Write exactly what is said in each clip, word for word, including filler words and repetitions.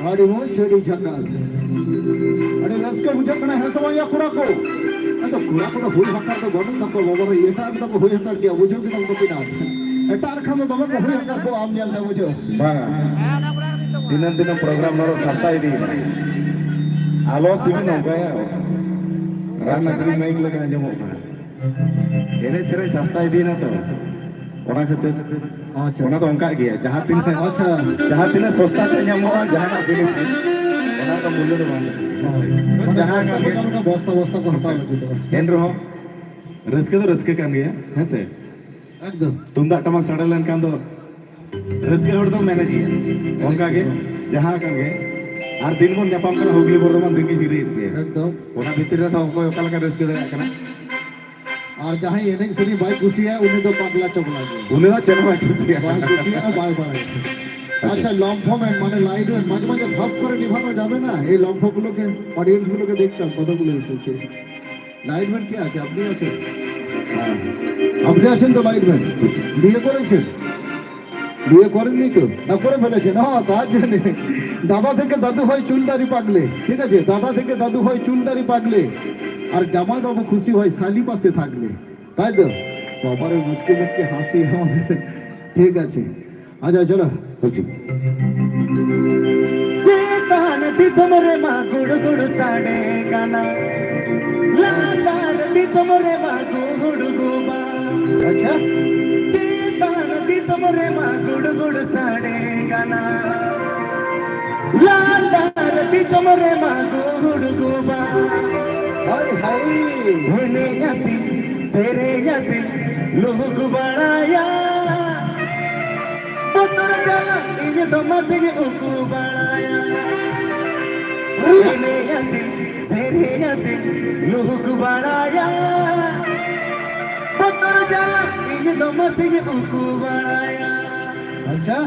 ᱟᱹᱰᱤ ᱢᱚᱡᱽ, ᱟᱹᱰᱤ ᱡᱷᱟᱠᱟᱥ᱾ ᱟᱹᱰᱤ ᱨᱟᱹᱥᱠᱟᱹ ᱵᱩᱡᱷᱟᱹᱜ ᱠᱟᱱᱟ, ᱦᱮᱸ ᱥᱮ ᱵᱟᱝ ᱭᱟ ᱠᱚᱲᱟ ᱠᱚ? ᱟᱫᱚ ᱠᱚᱲᱟ ᱠᱚᱫᱚ ᱦᱩᱭ ᱦᱟᱛᱟᱲ ᱫᱚ ᱵᱟᱹᱱᱩᱜ ᱛᱟᱠᱚᱣᱟ ᱵᱟᱵᱟ ᱨᱮ, ᱮᱴᱟᱜ ᱨᱮᱫᱚ ᱠᱚ ᱦᱩᱭ ᱦᱟᱛᱟᱲ ᱜᱮᱭᱟ, ᱵᱩᱡᱷᱟᱹᱣ ᱠᱮᱫᱟᱢ ᱠᱚᱯᱤᱱᱟᱛᱷ? ᱮᱴᱟᱜ ᱨᱮᱠᱷᱟᱱ ᱫᱚ ᱫᱚᱢᱮ ᱠᱚ ᱦᱩᱭ ᱦᱟᱛᱟᱲ ᱠᱚᱣᱟ, ᱟᱢ ᱧᱮᱞ ᱛᱮ ᱵᱩᱡᱷᱟᱹᱣ᱾ ᱵᱟᱝᱟ, ᱫᱤᱱᱟᱹᱢ ᱫᱤᱱᱟᱹᱢ ᱯᱨᱳᱜᱨᱟᱢ ᱱᱚᱰᱮ ᱥᱟᱥᱛᱟ ᱤᱫᱤᱭᱮᱱᱟ᱾ ᱟᱞᱚ ᱥᱤᱵᱤᱞ ᱱᱚᱝᱠᱟᱭᱟ, ᱨᱟᱱ ᱟᱹᱠᱷᱨᱤᱧ ᱢᱟᱭᱤᱠ ᱞᱮᱠᱟ ᱟᱸᱡᱚᱢᱚᱜ ᱠᱟᱱᱟ᱾ ᱮᱱᱮᱡ ᱥᱮᱨᱮᱧ ᱥᱟᱥᱛᱟ ᱤᱫᱤᱭᱮᱱᱟ ᱛᱚ, ᱚᱱᱟ ᱠᱷᱟᱹᱛᱤᱨ᱾ ᱟᱪᱪᱷᱟ᱾ ᱚᱱᱟ ᱫᱚ ᱚᱱᱠᱟᱜ ᱜᱮᱭᱟ, ᱡᱟᱦᱟᱸ ᱛᱤᱱᱟᱹᱜ, ᱟᱪᱪᱷᱟ᱾ ᱡᱟᱦᱟᱸ ᱛᱤᱱᱟᱹᱜ ᱥᱚᱥᱛᱟ ᱛᱮ ᱧᱟᱢᱚᱜᱼᱟ ᱡᱟᱦᱟᱱᱟᱜ ᱡᱤᱱᱤᱥ ᱜᱮ, ᱚᱱᱟ ᱫᱚ ᱢᱩᱞᱞᱚ ᱫᱚ ᱵᱟᱝ ᱠᱟᱱᱟ᱾ ᱦᱳᱭ᱾ ᱢᱟᱱᱮ ᱡᱟᱦᱟᱸ ᱥᱚᱥᱛᱟ ᱠᱟᱱ ᱠᱚ ᱜᱮ᱾ ᱧᱟᱢ ᱞᱮᱠᱷᱟᱱ ᱵᱚᱥᱛᱟ ᱵᱚᱥᱛᱟ ᱠᱚ ᱦᱟᱛᱟᱣ ᱞᱟᱹᱜᱤᱫᱚᱜᱼᱟ᱾ ᱮᱱ ᱨᱮᱦᱚᱸ ᱨᱟᱹᱥᱠᱟᱹ ᱫᱚ ᱨᱟᱹᱥᱠᱟᱹ ᱠᱟᱱ ᱜᱮᱭᱟ, ᱦᱮᱸ ᱥᱮ? ᱮᱠᱫᱚᱢ᱾ ᱛᱩᱢᱫᱟᱜ ᱴᱟᱢᱟᱠ ᱥᱟᱰᱮ ᱞᱮᱱᱠᱷᱟᱱ ᱫᱚ ᱨᱟᱹᱥᱠᱟᱹ ᱦᱚᱲ ᱫᱚᱢ ᱢᱮᱱᱮᱡ ᱜᱮᱭᱟ᱾ ᱚᱱᱠᱟ ᱜᱮ ᱡᱟᱦᱟᱸ ᱠᱟᱱ ᱜᱮ, ᱟᱨ ᱫᱤᱱ ᱵᱚᱱ ᱧᱟᱯᱟᱢ ᱠᱟᱱᱟ ᱦᱩᱜᱽᱞᱤ ᱵᱚᱨᱫᱷᱚᱢᱟᱱ ᱫᱤᱱ ᱜᱮ ᱦᱤᱨᱤᱭᱮᱫ ᱯᱮᱭᱟ᱾ ᱮᱠᱫᱚᱢ᱾ ᱚᱱᱟ ᱵᱷᱤᱛᱤᱨ ᱨᱮᱫᱚ ᱚᱠᱚᱭ ᱚᱠᱟ ᱞᱮᱠᱟ ᱨᱟᱹᱥᱠᱟᱹ ᱫᱟᱲᱮᱭᱟᱜ ᱠᱟᱱᱟ᱾ ᱟᱨ ᱡᱟᱦᱟᱸᱭ ᱮᱱᱮᱡ ᱥᱮᱨᱮᱧ ᱵᱟᱭ ᱠᱩᱥᱤᱭᱟᱜᱼᱟ, ᱩᱱᱤ ᱫᱚ ᱯᱟᱜᱽᱞᱟ ᱪᱚᱜᱽᱞᱟ ᱜᱮ᱾ ᱩᱱᱤ ᱫᱚ ᱪᱮᱫ ᱦᱚᱸ ᱵᱟᱭ ᱠᱩᱥᱤᱭᱟᱜᱼᱟ᱾ ᱵᱟᱭ ᱠᱩᱥᱤᱭᱟᱜᱼᱟ, ᱵᱟᱭ ᱵᱟᱲᱟᱭᱟ᱾ আচ্ছা। আচ্ছা, লম্ফো ম্যান মানে লাইট ম্যান, মাঝে মাঝে ভাব করে নিভানো যাবে না? এই লম্ফগুলোকে, অডিয়েন্সগুলোকে দেখতাম কতগুলো এসেছে। লাইট ম্যান কে আছে? আপনি আছেন? হ্যাঁ। আপনি আছেন তো লাইট ম্যান? বিয়ে করেছেন? বিয়ে করেননি তো? না, করে ফেলেছেন। হ্যাঁ, তার জন্য। দাদা থেকে দাদু হয় চুলদারি পাগলে, ঠিক আছে? দাদা থেকে দাদু হয় চুলদারি পাগলে, আর জামাইবাবু খুশি হয় শালি পাশে থাকলে, তাই তো? বাবারে, মুচকি মুচকি হাসি আমাদের। ঠিক আছে, ᱟᱪᱪᱷᱟ, ᱪᱚᱞᱚ, ᱵᱚᱞᱪᱤ᱾ ᱪᱮᱛᱟᱱ ᱫᱤᱥᱚᱢ ᱨᱮᱢᱟ ᱜᱩᱲ ᱜᱩᱲ ᱥᱟᱰᱮ ᱠᱟᱱᱟ, ᱞᱟᱛᱟᱨ ᱫᱤᱥᱚᱢ ᱨᱮᱢᱟ ᱜᱩᱦᱩᱲ ᱜᱩᱵᱟ᱾ ᱟᱪᱪᱷᱟ᱾ ᱪᱮᱛᱟᱱ ᱫᱤᱥᱚᱢ ᱨᱮᱢᱟ ᱜᱩᱲ ᱜᱩᱲ ᱥᱟᱰᱮ ᱠᱟᱱᱟ, ᱞᱟᱛᱟᱨ ᱫᱤᱥᱚᱢ ᱨᱮᱢᱟ ᱜᱩᱦᱩᱲ ᱜᱩᱵᱟ᱾ ᱦᱳᱭ, ᱦᱳᱭ᱾ ᱮᱱᱮᱡ ᱟᱥᱮ, ᱥᱮᱨᱮᱧ ᱟᱥᱮ, ᱞᱩᱦᱩᱠ ᱵᱟᱲᱟᱭᱟ᱾ ᱵᱚᱛᱚᱨ ᱡᱟᱞᱟ ᱤᱧ ᱫᱚ ᱢᱟᱥᱮᱧ ᱩᱠᱩ ᱵᱟᱲᱟᱭᱟ᱾ ᱮᱱᱮᱡ ᱟᱥᱮ ᱥᱮᱨᱮᱧ ᱟᱥᱮ ᱞᱩᱦᱩᱠ ᱵᱟᱲᱟᱭᱟ᱾ ᱵᱚᱛᱚᱨ ᱡᱟᱞᱟ ᱤᱧ ᱫᱚ ᱢᱟᱥᱮᱧ ᱩᱠᱩ ᱵᱟᱲᱟᱭᱟ᱾ ᱟᱪᱪᱷᱟ᱾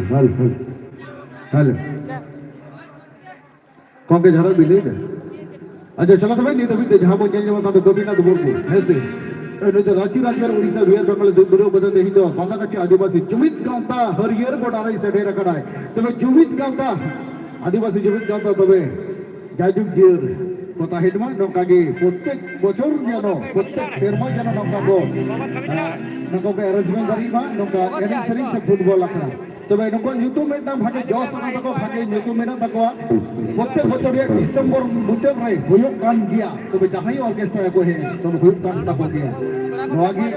Hello, hello. ᱦᱮᱞᱳ᱾ ᱜᱚᱢᱠᱮ, ᱡᱟᱦᱟᱱᱟᱜ ᱵᱤᱱ ᱞᱟᱹᱭᱫᱟ? ᱟᱪᱪᱷᱟ, ᱪᱚᱞᱚ ᱛᱚᱵᱮ, ᱱᱤᱛ ᱦᱟᱹᱵᱤᱡ ᱛᱮ ᱡᱟᱦᱟᱸ ᱵᱚᱱ ᱧᱮᱞ ᱧᱟᱢᱚᱜ ᱠᱟᱱ ᱫᱚ ᱜᱳᱯᱤᱱᱟᱛᱷ ᱢᱩᱨᱢᱩ, ᱦᱮᱸ ᱥᱮ? ᱱᱩᱭ ᱫᱚ ᱨᱟᱸᱪᱤ ᱨᱟᱡᱽᱜᱟᱲ ᱩᱲᱤᱥᱥᱟ ᱵᱤᱦᱟᱨ ᱵᱮᱝᱜᱚᱞ ᱫᱩᱜ ᱵᱩᱨᱩ ᱵᱚᱫᱚᱞ ᱛᱮ ᱛᱮᱦᱮᱧ ᱫᱚ ᱵᱟᱸᱫᱟᱠᱟᱪᱷᱤ ᱟᱹᱫᱤᱵᱟᱹᱥᱤ ᱡᱩᱢᱤᱫ ᱜᱟᱶᱛᱟ ᱦᱟᱹᱨᱭᱟᱹᱲ ᱜᱚᱰᱟ ᱨᱮᱭ ᱥᱮᱴᱮᱨ ᱟᱠᱟᱱᱟᱭ᱾ ᱛᱚᱵᱮ ᱡᱩᱢᱤᱫ ᱜᱟᱶᱛᱟ, ᱟᱹᱫᱤᱵᱟᱹᱥᱤ ᱡᱩᱢᱤᱫ ᱜᱟᱶᱛᱟ ᱛᱚᱵᱮ ᱡᱟᱭᱡᱩᱜᱽ ᱡᱤᱭᱟᱹᱲ ᱠᱚ ᱛᱟᱦᱮᱱ ᱢᱟ᱾ ᱱᱚᱝᱠᱟ ᱜᱮ ᱯᱨᱚᱛᱮᱠ ᱵᱚᱪᱷᱚᱨ ᱡᱮᱱᱚ, ᱯᱨᱚᱛᱮᱠ ᱥᱮᱨᱢᱟ ᱡᱮᱱᱚ ᱱᱚᱝᱠᱟ ᱠᱚ, ᱟᱸ, ᱱᱚᱝᱠᱟ ᱠᱚ arrangement ᱫᱟᱲᱮᱭᱟᱜ ᱢᱟ, ᱱᱚᱝᱠᱟ ᱮᱱᱮᱡ ᱥᱮᱨᱮᱧ ᱥᱮ ᱯᱷᱩᱴᱵᱚᱞ ᱟᱠᱷᱲᱟ᱾ ᱛᱚᱵᱮ ᱱᱩᱠᱩᱣᱟᱜ ᱧᱩᱛᱩᱢ ᱢᱤᱫᱴᱟᱝ ᱵᱷᱟᱜᱮ ᱡᱚᱥ ᱢᱮᱱᱟᱜ ᱛᱟᱠᱚᱣᱟ, ᱵᱷᱟᱜᱮ ᱧᱩᱛᱩᱢ ᱢᱮᱱᱟᱜ ᱛᱟᱠᱚᱣᱟ᱾ ᱯᱨᱚᱛᱮᱠ ᱵᱚᱪᱷᱚᱨ ᱨᱮᱭᱟᱜ ᱰᱤᱥᱮᱢᱵᱚᱨ ᱢᱩᱪᱟᱹᱫ ᱨᱮ ᱦᱩᱭᱩᱜ ᱠᱟᱱ ᱜᱮᱭᱟ᱾ ᱛᱚᱵᱮ ᱡᱟᱦᱟᱸᱭ orchestra ᱠᱚ ᱦᱮᱡ ᱮᱱ, ᱛᱚᱵᱮ ᱦᱩᱭᱩᱜ ᱠᱟᱱ ᱛᱟᱠᱚ ᱜᱮᱭᱟ᱾ ᱱᱚᱣᱟ ᱜᱮ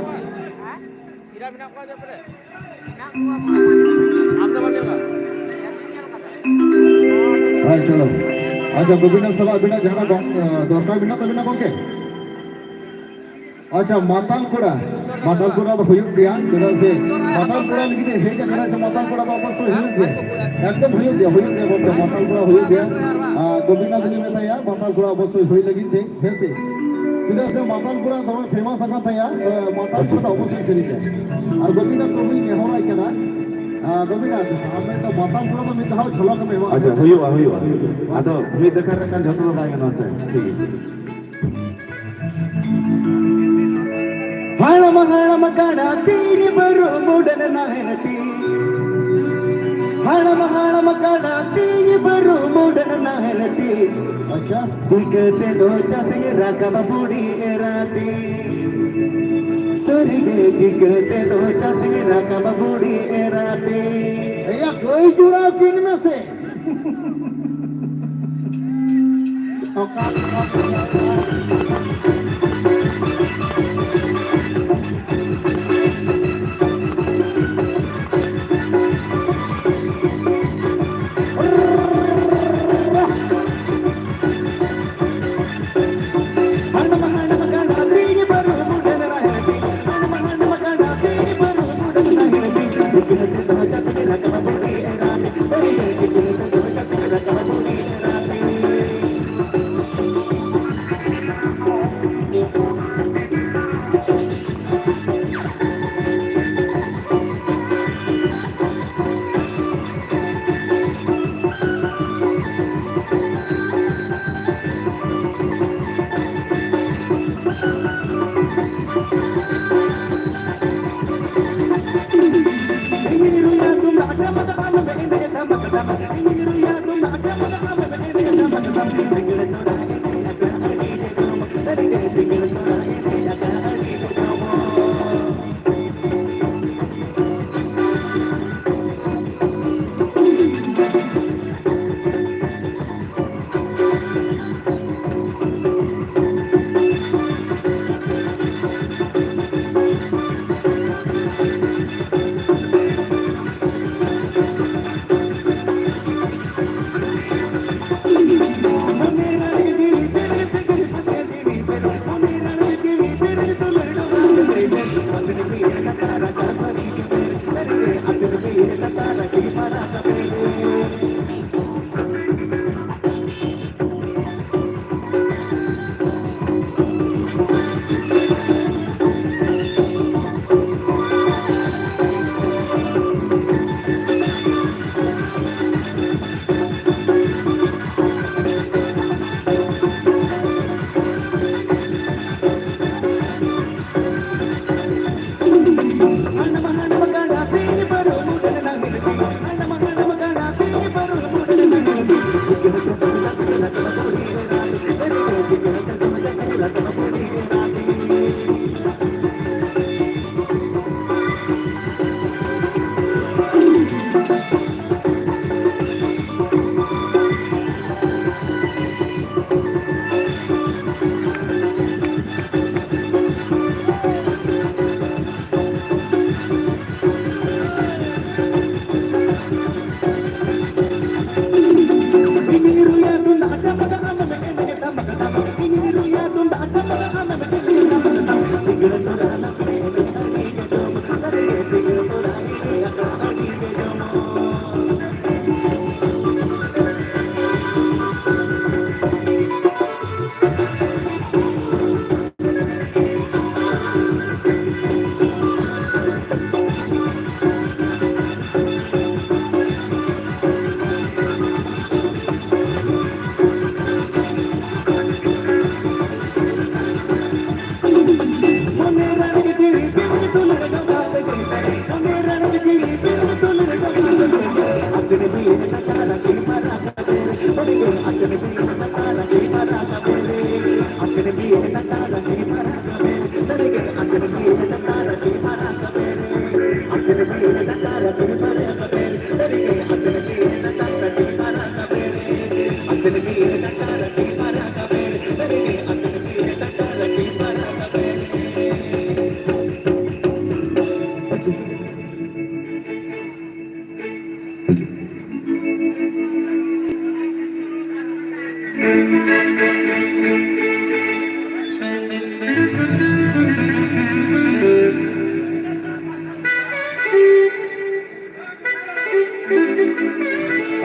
ᱦᱮᱸ, ᱪᱚᱞᱚ᱾ ᱟᱪᱪᱷᱟ, ᱜᱳᱯᱤᱱᱟᱛᱷ ᱥᱟᱞᱟᱜ ᱟᱹᱵᱤᱱᱟᱜ ᱡᱟᱦᱟᱱᱟᱜ ᱜᱚ-, ᱟᱸ, ᱫᱚᱨᱠᱟᱨ ᱢᱮᱱᱟᱜ ᱛᱟᱵᱤᱱᱟ ᱜᱚᱢᱠᱮ? ᱟᱪᱪᱷᱟ, ᱢᱟᱛᱟᱞ ᱠᱚᱲᱟ, ᱢᱟᱛᱟᱞ ᱠᱚᱲᱟ ᱫᱚ ᱦᱩᱭᱩᱜ ᱜᱮᱭᱟ, ᱪᱮᱫᱟᱜ ᱥᱮ ᱢᱟᱛᱟᱞ ᱠᱚᱲᱟ ᱞᱟᱹᱜᱤᱫ ᱮ ᱦᱮᱡ ᱟᱠᱟᱱᱟ, ᱥᱮ ᱢᱟᱛᱟᱞ ᱠᱚᱲᱟ ᱫᱚ ᱚᱵᱚᱥᱥᱳᱭ ᱦᱩᱭᱩᱜ ᱜᱮᱭᱟ, ᱮᱠᱫᱚᱢ ᱦᱩᱭᱩᱜ ᱜᱮᱭᱟ, ᱦᱩᱭᱩᱜ ᱜᱮᱭᱟ ᱜᱚᱢᱠᱮ, ᱢᱟᱛᱟᱞ ᱠᱚᱲᱟ ᱦᱩᱭᱩᱜ ᱜᱮᱭᱟ᱾ ᱟᱨ ᱜᱳᱯᱤᱱᱟᱛᱷ ᱞᱤᱧ ᱢᱮᱛᱟᱭᱟ, ᱢᱟᱛᱟᱞ ᱠᱚᱲᱟ ᱚᱵᱚᱥᱥᱳᱭ ᱦᱩᱭ ᱞᱟᱹᱜᱤᱫ ᱛᱮ, ᱦᱮᱸ ᱥᱮ? ᱪᱮᱫᱟᱜ ᱥᱮ ᱢᱟᱛᱟᱞ ᱠᱚᱲᱟ ᱫᱚᱢᱮ famous ᱟᱠᱟᱱ ᱛᱟᱭᱟ, ᱮ, ᱢᱟᱛᱟᱞ ᱠᱚᱲᱟ ᱫᱚ ᱚᱵᱚᱥᱥᱳᱭ ᱥᱮᱨᱮᱧᱟ᱾ ᱟᱨ ᱜᱳᱯᱤᱱᱟᱛᱷ ᱯᱨᱚᱵᱷᱩᱧ ᱱᱮᱦᱚᱨᱟᱭ ᱠᱟᱱᱟ, ᱟᱨ ᱜᱳᱯᱤᱱᱟᱛᱷ, ᱟᱢ ᱢᱤᱫᱴᱟᱝ ᱢᱟᱛᱟᱞ ᱠᱚᱲᱟ ᱫᱚ ᱢᱤᱫ ᱫᱷᱟᱣ ᱡᱷᱚᱞᱚᱠ ᱮᱢ ᱮᱢᱟ᱾ ᱟᱪᱪᱷᱟ, ᱦᱩᱭᱩᱜᱼᱟ, ᱦᱩᱭᱩᱜᱼᱟ᱾ ᱟᱫᱚ ᱢᱤᱫ ᱫᱮᱠᱷᱟ ᱨᱮ ᱠᱷᱟᱱ ᱡᱷᱚᱛᱚ ᱫᱚ ᱵᱟᱭ ᱜᱟᱱᱚᱜᱼᱟ ᱥᱮ, ᱴᱷᱤᱠ ᱜᱮᱭᱟ᱾ ᱦᱟᱲᱟᱢ ᱦᱟᱲᱟᱢ ᱠᱟᱰᱟ ᱛᱤᱧ, ᱵᱟᱹᱨᱩ ᱢᱩᱰᱟᱹᱱ ᱱᱟᱦᱮᱞ ᱛᱤᱧ᱾ ᱦᱟᱲᱟᱢ ᱦᱟᱲᱟᱢ ᱠᱟᱰᱟ ᱛᱤᱧ, ᱵᱟᱹᱨᱩ ᱢᱩᱰᱟᱹᱱ ᱱᱟᱦᱮᱞ ᱛᱤᱧ᱾ ᱟᱪᱪᱷᱟ᱾ ᱪᱤᱠᱟᱹ ᱛᱮᱫᱚ ᱪᱟᱥ ᱤᱧ ᱨᱟᱠᱟᱵᱟ ᱵᱩᱰᱷᱤ ᱮᱨᱟ ᱛᱤᱧ? ᱥᱟᱹᱨᱤᱜᱮ ᱪᱤᱠᱟᱹ ᱛᱮᱫᱚ ᱪᱟᱥ ᱤᱧ ᱨᱟᱠᱟᱵᱟ ᱵᱩᱰᱷᱤ ᱮᱨᱟ ᱛᱤᱧ? ᱮᱭᱟ, ᱜᱟᱹᱭ ᱡᱚᱲᱟᱣ ᱠᱤᱱ ᱢᱮᱥᱮ᱾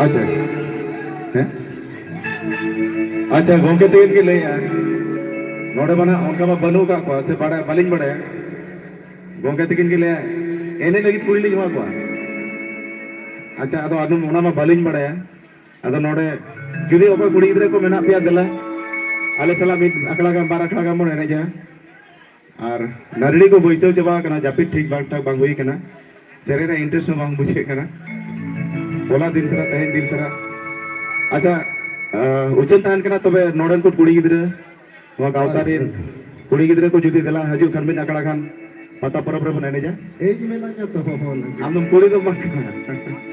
ᱟᱪᱪᱷᱟ᱾ ᱦᱮᱸ? ᱟᱪᱪᱷᱟ, ᱜᱚᱝᱠᱮ ᱛᱟᱹᱠᱤᱱ ᱠᱤᱱ ᱞᱟᱹᱭᱮᱜᱼᱟ, ᱱᱚᱰᱮ ᱢᱟ ᱱᱟᱜ ᱚᱱᱠᱟ ᱢᱟ ᱵᱟᱹᱱᱩᱜ ᱟᱠᱟᱫ ᱠᱚᱣᱟ, ᱥᱮ ᱵᱟᱲᱟᱭ, ᱵᱟᱹᱞᱤᱧ ᱵᱟᱲᱟᱭᱟ᱾ ᱜᱚᱝᱠᱮ ᱛᱟᱹᱠᱤᱱ ᱠᱤᱱ ᱞᱟᱹᱭᱟ, ᱮᱱᱮᱡ ᱞᱟᱹᱜᱤᱫ ᱠᱩᱲᱤ ᱞᱤᱧ ᱦᱚᱦᱚ ᱠᱚᱣᱟ᱾ ᱟᱪᱪᱷᱟ, ᱟᱫᱚ ᱟᱫᱚ ᱚᱱᱟ ᱢᱟ ᱵᱟᱹᱞᱤᱧ ᱵᱟᱲᱟᱭᱟ᱾ ᱟᱫᱚ ᱱᱚᱰᱮ ᱡᱩᱫᱤ ᱚᱠᱚᱭ ᱠᱩᱲᱤ ᱜᱤᱫᱽᱨᱟᱹ ᱠᱚ ᱢᱮᱱᱟᱜ ᱯᱮᱭᱟ, ᱫᱮᱞᱟ, ᱟᱞᱮ ᱥᱟᱞᱟᱜ ᱢᱤᱫ ᱟᱠᱷᱲᱟ ᱜᱟᱱ, ᱵᱟᱨ ᱟᱠᱷᱲᱟ ᱜᱟᱱ ᱵᱚᱱ ᱮᱱᱮᱡᱟ᱾ ᱟᱨ ᱱᱟᱹᱨᱲᱤ ᱠᱚ ᱵᱟᱹᱭᱥᱟᱹᱣ ᱪᱟᱵᱟ ᱟᱠᱟᱱᱟ, ᱡᱟᱹᱯᱤᱫ ᱴᱷᱤᱠ ᱵᱟᱝ ᱴᱷᱟᱠ ᱵᱟᱝ ᱦᱩᱭ ᱟᱠᱟᱱᱟ, ᱥᱮᱨᱮᱧ ᱨᱮ interest ᱦᱚᱸ ᱵᱟᱝ ᱵᱩᱡᱷᱟᱹᱜ ᱠᱟᱱᱟ, ᱦᱚᱞᱟ ᱫᱤᱱ ᱥᱟᱨᱟ, ᱛᱮᱦᱮᱧ ᱫᱤᱱ ᱥᱟᱨᱟ᱾ ᱟᱪᱪᱷᱟ, ᱟᱸ, ᱩᱪᱷᱟᱹᱱ ᱛᱟᱦᱮᱱ ᱠᱟᱱᱟ ᱛᱚᱵᱮ ᱱᱚᱰᱮᱱ ᱠᱚ ᱠᱩᱲᱤ ᱜᱤᱫᱽᱨᱟᱹ, ᱱᱚᱣᱟ ᱜᱟᱶᱛᱟ ᱨᱮᱱ ᱠᱩᱲᱤ ᱜᱤᱫᱽᱨᱟᱹ ᱠᱚ ᱡᱩᱫᱤ ᱫᱮᱞᱟ ᱦᱤᱡᱩᱜ ᱠᱷᱟᱱ ᱢᱤᱫ ᱟᱠᱷᱲᱟ ᱜᱟᱱ ᱯᱟᱛᱟ ᱯᱚᱨᱚᱵᱽ ᱨᱮᱵᱚᱱ ᱮᱱᱮᱡᱟ᱾ ᱤᱧ ᱢᱮᱱᱟᱧᱟ ᱛᱚ ᱵᱟᱵᱟ ᱞᱟᱹᱜᱤᱫ᱾ ᱟᱢᱫᱚᱢ ᱠᱩᱲᱤ ᱫᱚ ᱵᱟᱝ ᱠᱟᱱᱟ᱾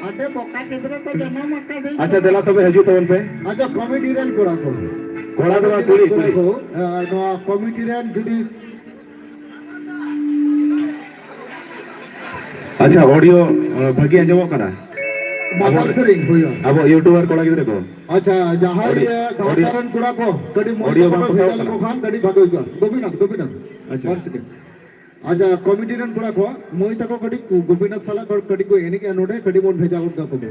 ᱟᱰᱮ ᱵᱚᱠᱟ ᱜᱤᱫᱽᱨᱟᱹ ᱠᱚ ᱡᱟᱱᱟᱢ ᱟᱠᱟᱫᱤᱧ ᱟᱪᱪᱷᱟ, ᱠᱟᱱᱟ᱾ ᱫᱮᱞᱟ ᱛᱚᱵᱮ ᱦᱤᱡᱩᱜ ᱛᱟᱵᱚᱱ ᱯᱮ᱾ ᱟᱪᱪᱷᱟ, ᱠᱚᱢᱤᱴᱤ ᱨᱮᱱ ᱠᱚᱲᱟ ᱠᱚ᱾ ᱠᱚᱲᱟ ᱫᱚ ᱵᱟᱝ, ᱠᱚᱢᱤᱴᱤ ᱨᱮᱱ ᱠᱩᱲᱤ, ᱠᱚᱲᱟ ᱠᱩᱲᱤ᱾ ᱠᱚ, ᱟᱨ ᱱᱚᱣᱟ ᱠᱚᱢᱤᱴᱤ ᱨᱮᱱ ᱡᱩᱫᱤ ᱟᱪᱪᱷᱟ, audio, ᱟᱸ, ᱵᱷᱟᱹᱜᱤ ᱟᱸᱡᱚᱢᱚᱜ ᱠᱟᱱᱟ? ᱢᱟᱛᱟᱞ ᱟᱵᱚ, ᱥᱮᱨᱮᱧ ᱦᱩᱭᱩᱜᱼᱟ᱾ ᱟᱵᱚ YouTuber ᱠᱚᱲᱟ ᱜᱤᱫᱽᱨᱟᱹ ᱠᱚ᱾ ᱟᱪᱪᱷᱟ, ᱡᱟᱦᱟᱸᱭ, audio, ᱜᱟᱶᱛᱟ audio, ᱨᱮᱱ ᱠᱚᱲᱟ ᱠᱚ, ᱠᱟᱹᱴᱤᱡ ᱢᱚᱡᱽ audio ᱛᱮᱠᱚ ᱵᱟᱝ ᱯᱮ ᱯᱚᱥᱟᱣ ᱵᱷᱮᱡᱟ ᱞᱮᱠᱚ ᱠᱟᱱᱟ᱾ ᱠᱷᱟᱱ ᱠᱟᱹᱴᱤᱡ ᱵᱷᱟᱜᱮ ᱦᱩᱭ ᱠᱚᱜᱼᱟ᱾ ᱜᱳᱯᱤᱱᱟᱛᱷ, ᱜᱳᱯᱤᱱᱟᱛᱷ᱾ ᱟᱪᱪᱷᱟ᱾ One second. ᱟᱪᱪᱷᱟ, ᱠᱚᱢᱤᱴᱤ ᱨᱮᱱ ᱠᱚᱲᱟ ᱠᱚ, ᱢᱟᱹᱭ ᱛᱟᱠᱚ ᱠᱟᱹᱴᱤᱡ ᱠᱚ, ᱜᱳᱯᱤᱱᱟᱛᱷ ᱥᱟᱞᱟᱜ ᱠᱚ, ᱠᱟᱹᱴᱤᱡ ᱠᱚ ᱮᱱᱮᱡᱼᱟ ᱱᱚᱰᱮ, ᱠᱟᱹᱴᱤᱡ ᱵᱚᱱ ᱵᱷᱮᱡᱟ ᱜᱚᱫ ᱠᱟᱠᱚ ᱜᱮ᱾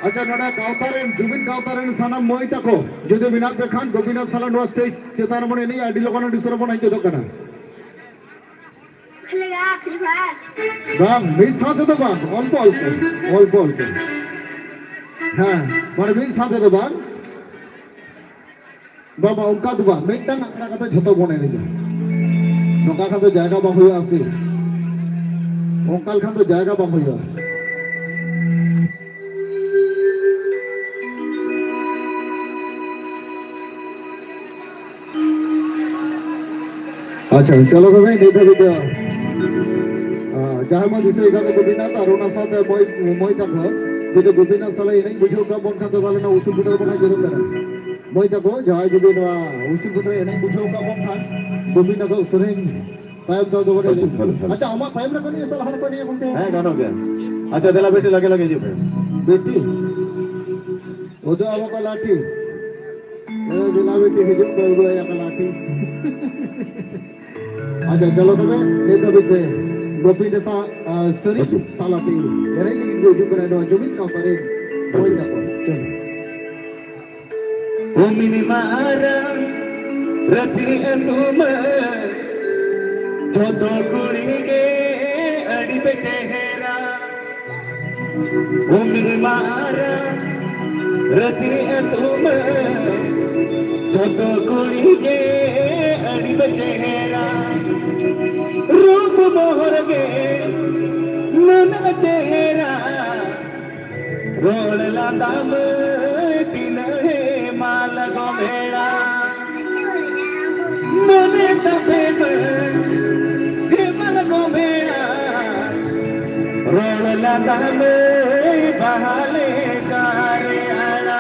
ᱟᱪᱪᱷᱟ, ᱱᱚᱰᱮ ᱜᱟᱶᱛᱟ ᱨᱮᱱ, ᱡᱩᱢᱤᱫ ᱜᱟᱶᱛᱟ ᱨᱮᱱ ᱥᱟᱱᱟᱢ ᱢᱟᱹᱭ ᱛᱟᱠᱚ, ᱡᱩᱫᱤ ᱢᱮᱱᱟᱜ ᱯᱮ ᱠᱷᱟᱱ, ᱜᱳᱯᱤᱱᱟᱛᱷ ᱥᱟᱞᱟᱜ ᱱᱚᱣᱟ stage ᱪᱮᱛᱟᱱ ᱨᱮᱵᱚᱱ ᱮᱱᱮᱡᱼᱟ, ᱟᱹᱰᱤ ᱞᱚᱜᱚᱱ, ᱟᱹᱰᱤ ᱩᱥᱟᱹᱨᱟ ᱵᱚᱱ ᱦᱮᱡ ᱜᱚᱫᱚᱜ ᱠᱟᱱᱟ᱾ ᱵᱟᱝ, ᱢᱤᱫ ᱥᱟᱶ ᱛᱮᱫᱚ ᱵᱟᱝ, ᱚᱞᱯᱚ ᱚᱞᱯᱚ, ᱚᱞᱯᱚ ᱚᱞᱯᱚ᱾ ᱦᱮᱸ, ᱢᱟᱱᱮ ᱢᱤᱫ ᱥᱟᱶ ᱛᱮᱫᱚ ᱵᱟᱝ᱾ ᱵᱟᱵᱟ, ᱚᱱᱠᱟ ᱫᱚ ᱵᱟᱝ, ᱢᱤᱫᱴᱟᱝ ᱟᱠᱷᱲᱟ ᱠᱟᱛᱮ ᱡᱷᱚᱛᱚ ᱵᱚᱱ ᱮᱱᱮᱡᱟ᱾ ᱱᱚᱝᱠᱟ ᱠᱷᱟᱱ ᱫᱚ ᱡᱟᱭᱜᱟ ᱵᱟᱝ ᱦᱩᱭᱩᱜᱼᱟ ᱥᱮ, ᱚᱱᱠᱟ ᱞᱮᱠᱷᱟᱱ ᱫᱚ ᱡᱟᱭᱜᱟ ᱵᱟᱝ ᱦᱩᱭᱩᱜᱼᱟ᱾ ᱟᱪᱪᱷᱟ, ᱪᱚᱞᱚ ᱛᱚᱵᱮ, ᱱᱤᱛ ᱫᱷᱟᱹᱵᱤᱡ ᱫᱚ, ᱟᱸ, ᱡᱟᱦᱟᱸᱭ ᱢᱟ ᱫᱤᱥᱟᱹᱭ ᱠᱷᱟᱱ ᱫᱚ ᱜᱳᱯᱤᱱᱟᱛᱷ ᱟᱨ ᱚᱱᱟ ᱥᱟᱶᱛᱮ ᱢᱟᱹᱭ, ᱢᱟᱹᱭ ᱛᱟᱠᱚ, ᱡᱩᱫᱤ ᱜᱳᱯᱤᱱᱟᱛᱷ ᱥᱟᱞᱟᱜ ᱮᱱᱮᱡ ᱵᱩᱡᱷᱟᱹᱣ ᱠᱟᱜ ᱵᱚᱱ ᱠᱷᱟᱱ ᱫᱚ ᱛᱟᱦᱞᱮ ᱚᱱᱟ ᱩᱥᱩᱞ ᱯᱷᱩᱴᱟᱹ ᱨᱮᱵᱚᱱ ᱦᱤᱡᱩᱜ ᱠᱟᱱᱟ᱾ ᱢᱟᱹᱭ ᱛᱟᱠᱚ, ᱡᱟᱦᱟᱸᱭ ᱡᱩᱫᱤ ᱱᱚᱣᱟ ᱩᱥᱩᱞ ᱯᱷᱩᱴᱟᱹ ᱮᱱᱮᱡ ᱵᱩᱡᱷᱟᱹᱣ ᱠᱟᱜ ᱵᱚᱱ ᱠᱷᱟᱱ, ᱜᱳᱯᱤᱱᱟᱛᱷ ᱥᱮᱨᱮᱧ ᱛᱟᱭᱚᱢ ᱛᱮ ᱫᱚ ᱵᱚᱱ ᱟᱪᱪᱷᱟ, ᱮᱱᱮᱡ᱾ Hello, hello. ᱟᱪᱪᱷᱟ, ᱟᱢᱟᱜ ᱛᱟᱭᱚᱢ ᱨᱮ ᱠᱟᱹᱱᱟᱹᱧ ᱥᱮ ᱞᱟᱦᱟ ᱨᱮ ᱠᱟᱹᱱᱟᱹᱧ ᱜᱚᱢᱠᱮ? ᱦᱮᱸ, ᱜᱟᱱᱚᱜ ᱜᱮᱭᱟ᱾ ᱟᱪᱪᱷᱟ, ᱫᱮᱞᱟ ᱵᱤᱴᱤ, ᱞᱟᱜᱮ ᱞᱟᱜᱮ ᱦᱤᱡᱩᱜ ᱯᱮ᱾ ᱵᱤᱴᱤ, ᱩᱫᱩᱜ ᱟᱵᱚ ᱠᱚ ᱞᱟᱴᱷᱤ᱾ ᱮ, ᱫᱮᱞᱟ ᱵᱤᱴᱤ, ᱦᱤᱡᱩᱜ ᱯᱮ, ᱩᱫᱩᱜ ᱟᱭᱟ ᱠᱚ ᱞᱟᱴᱷᱤ᱾ ᱟᱪᱪᱷᱟ, ᱪᱚᱞᱚ ᱛᱚᱵᱮ, ᱱᱤᱛ ᱫᱷᱟᱹᱵᱤᱡ ᱛᱮ ᱜᱳᱯᱤᱱᱟᱛᱷ, ᱟ, ᱥᱟᱹᱨᱤ ᱟᱪᱪᱷᱟ᱾ ᱛᱟᱞᱟᱛᱮ ᱮᱱᱮᱡ ᱞᱟᱹᱜᱤᱫ ᱠᱚ ᱦᱤᱡᱩᱜ ᱠᱟᱱᱟ ᱱᱚᱣᱟ ᱡᱩᱢᱤᱫ ᱜᱟᱶᱛᱟ ᱨᱮᱱ ᱦᱩᱭ ᱟᱪᱪᱷᱟ᱾ ᱱᱟᱠᱚ᱾ ᱪᱚᱞᱚ᱾ ᱩᱢᱤᱱ ᱢᱟᱨᱟᱝ ᱨᱟᱹᱥᱤ ᱟᱹᱛᱩ ᱢᱟᱹᱭ, ᱡᱚᱛᱚ ᱠᱩᱲᱤ ᱜᱮ ᱟᱹᱰᱤ ᱯᱮ ᱪᱮᱦᱨᱟ᱾ ᱩᱢᱤᱱ ᱢᱟᱨᱟᱝ ᱨᱟᱹᱥᱤ ᱟᱹᱛᱩ ᱢᱟᱹᱭ, ᱡᱚᱛᱚ ᱠᱩᱲᱤ ᱜᱮ ᱟᱹᱰᱤ ᱯᱮ ᱪᱮᱦᱨᱟ᱾ ᱨᱩᱯ ᱢᱚᱦᱚᱨ ᱜᱮ ᱱᱩᱱᱟᱹᱜ ᱪᱮᱦᱨᱟ, ᱨᱚᱲ ᱞᱟᱸᱫᱟ ᱢᱟᱹᱭ ᱛᱤᱱᱟᱹᱜ ᱦᱮᱢᱟᱞ ᱜᱚᱢᱮᱲᱟ᱾ ᱢᱚᱱᱮ ᱛᱟᱯᱮ ᱢᱟᱹᱭ ᱦᱮᱢᱟᱞ ᱜᱚᱢᱮᱲᱟ᱾ ᱨᱚᱲ ᱞᱟᱸᱫᱟ ᱢᱟᱹᱭ ᱵᱟᱦᱟ ᱞᱮᱠᱟ ᱨᱮ ᱟᱲᱟ᱾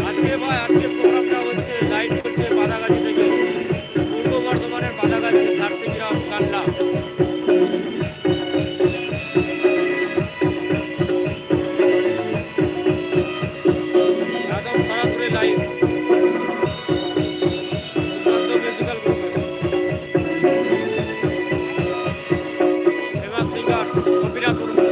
আজকে ভাই, আজকে প্রোগ্রামটা হচ্ছে, লাইভ চলছে বাদাগাছি থেকে, পূর্ব বর্ধমানের বাদাগাছি, ঝাড়গ্রাম, কাল্লা। একদম সরাসরি লাইভ। সুশান্ত মিউজিক্যাল গ্রুপের ফেমাস সিঙ্গার গোপীনাথ মুর্মু।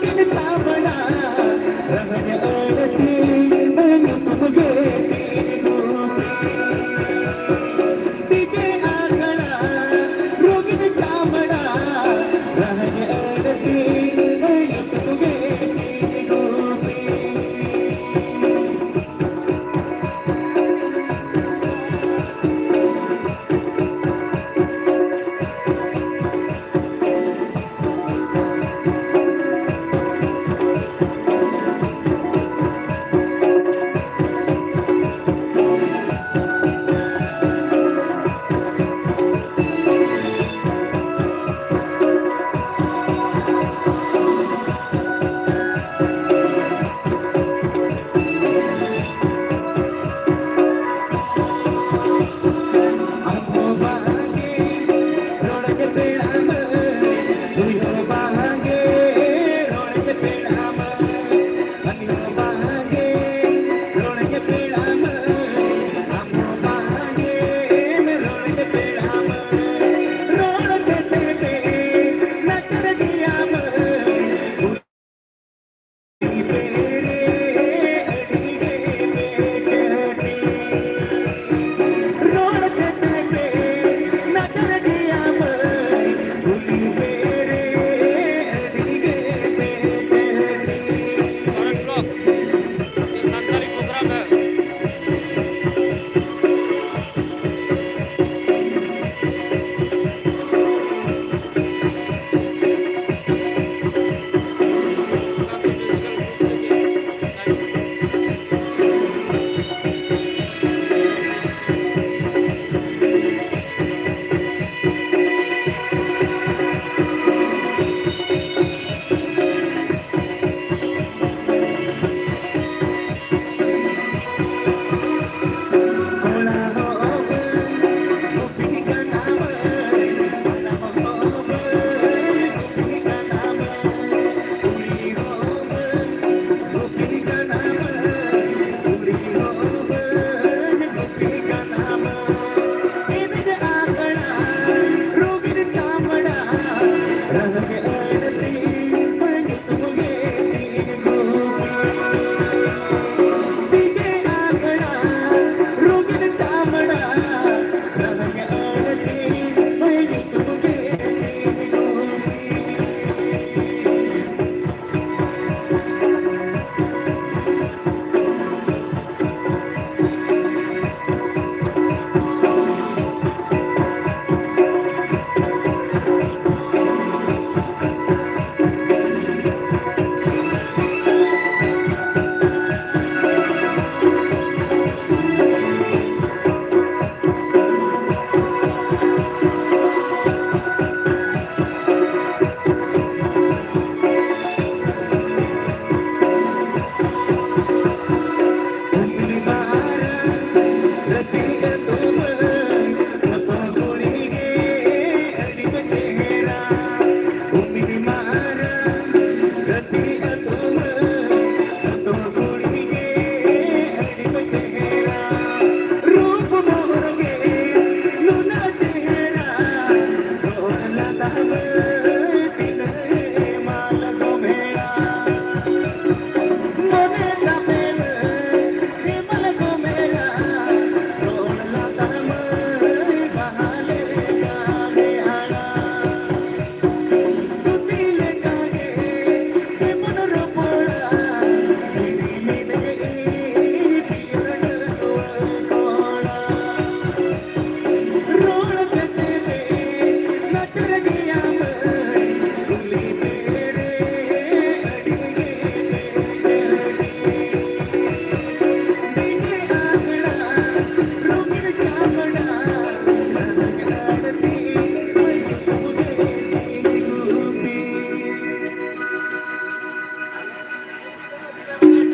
ᱪᱟᱢᱲᱟ ᱨᱟᱦᱟᱧ ᱟᱹᱲᱛᱤ ᱧᱩᱛᱩᱢ ᱜᱮ ᱛᱤᱧ ᱜᱩᱯᱤ᱾ ᱰᱤᱡᱮ ᱟᱠᱷᱲᱟ ᱨᱚᱸᱜᱤᱱ ᱪᱟᱢᱲᱟ ᱨᱟᱦᱟᱧ ᱟᱹᱲᱛᱤ ᱧᱩᱛᱩᱢ ᱜᱮ ᱛᱤᱧ ᱜᱩᱯᱤ᱾ ᱟᱢ ᱦᱚᱸ ᱵᱟᱝᱜᱮ ᱨᱚᱲ ᱟᱹᱧ ᱯᱮᱲᱟ ᱢᱟᱹᱭ, ᱱᱩᱭ ᱦᱚᱸ ᱵᱟᱝᱜᱮ ᱨᱚᱲ ᱟᱹᱧ ᱯᱮᱲᱟ ᱢᱟᱹᱭ, ᱦᱟᱹᱱᱤ ᱦᱚᱸ ᱵᱟᱝᱜᱮ ᱨᱚᱲ ᱟᱹᱧ ᱯᱮᱲᱟ ᱢᱟᱹᱭ, ᱟᱢ ᱦᱚᱸ ᱵᱟᱝᱜᱮᱢ ᱨᱚᱲ ᱟᱹᱧ ᱯᱮᱲᱟ ᱢᱟᱹᱭ, ᱨᱚᱲ ᱛᱮᱥᱮ ᱯᱮ ᱱᱟᱪᱟᱨ ᱜᱮᱭᱟ ᱢᱟᱹᱭ᱾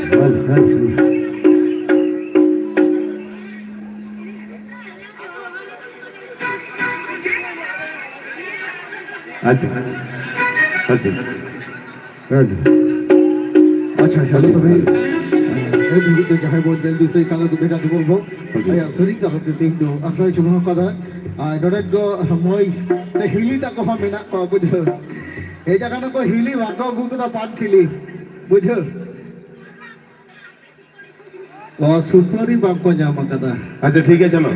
Hello, hello, hello. ᱟᱪᱪᱷᱟ, ᱟᱪᱪᱷᱟ᱾ ᱦᱮᱞᱳ᱾ ᱟᱪᱪᱷᱟ, ᱟᱪᱪᱷᱟ, ᱟᱪᱪᱷᱟ᱾ ᱛᱚᱵᱮ, ᱮ, ᱱᱤᱛ ᱫᱷᱟᱹᱵᱤᱡ ᱛᱮ ᱡᱟᱦᱟᱸᱭ ᱵᱚᱱ ᱧᱮᱞ ᱫᱤᱥᱟᱹᱭ ᱠᱟᱱᱟ, ᱫᱩ ᱵᱮᱴᱟ ᱫᱩᱵᱚᱨ ᱵᱚ᱾ ᱟᱪᱪᱷᱟ᱾ ᱟᱭᱟᱜ ᱥᱟᱹᱨᱤ ᱠᱟᱛᱷᱟ ᱛᱮ ᱛᱮᱦᱮᱧ ᱫᱚ ᱟᱠᱷᱲᱟᱭ ᱪᱩᱢᱟᱹᱲᱟ ᱠᱟᱫᱟ᱾ ᱟᱨ ᱱᱚᱰᱮ ᱫᱚ ᱢᱟᱹᱭ ᱥᱮ ᱦᱤᱞᱤ ᱛᱟᱠᱚ ᱦᱚᱸ ᱢᱮᱱᱟᱜ ᱠᱚᱣᱟ, ᱵᱩᱡᱷᱟᱹᱣ᱾ ᱦᱮᱡ ᱟᱠᱟᱱᱟ ᱠᱚ ᱦᱤᱞᱤ, ᱵᱟᱝ ᱠᱚ ᱟᱹᱜᱩ ᱠᱟᱫᱟ ᱯᱟᱱ ᱠᱷᱤᱞᱤ, ᱵᱩᱡᱷᱟᱹᱣ᱾ ᱚ, ᱥᱩᱯᱟᱹᱨᱤ ᱵᱟᱝ ᱠᱚ ᱧᱟᱢ ᱟᱠᱟᱫᱟ᱾ ᱟᱪᱪᱷᱟ, ᱴᱷᱤᱠ ᱜᱮᱭᱟ, ᱪᱚᱞᱚ᱾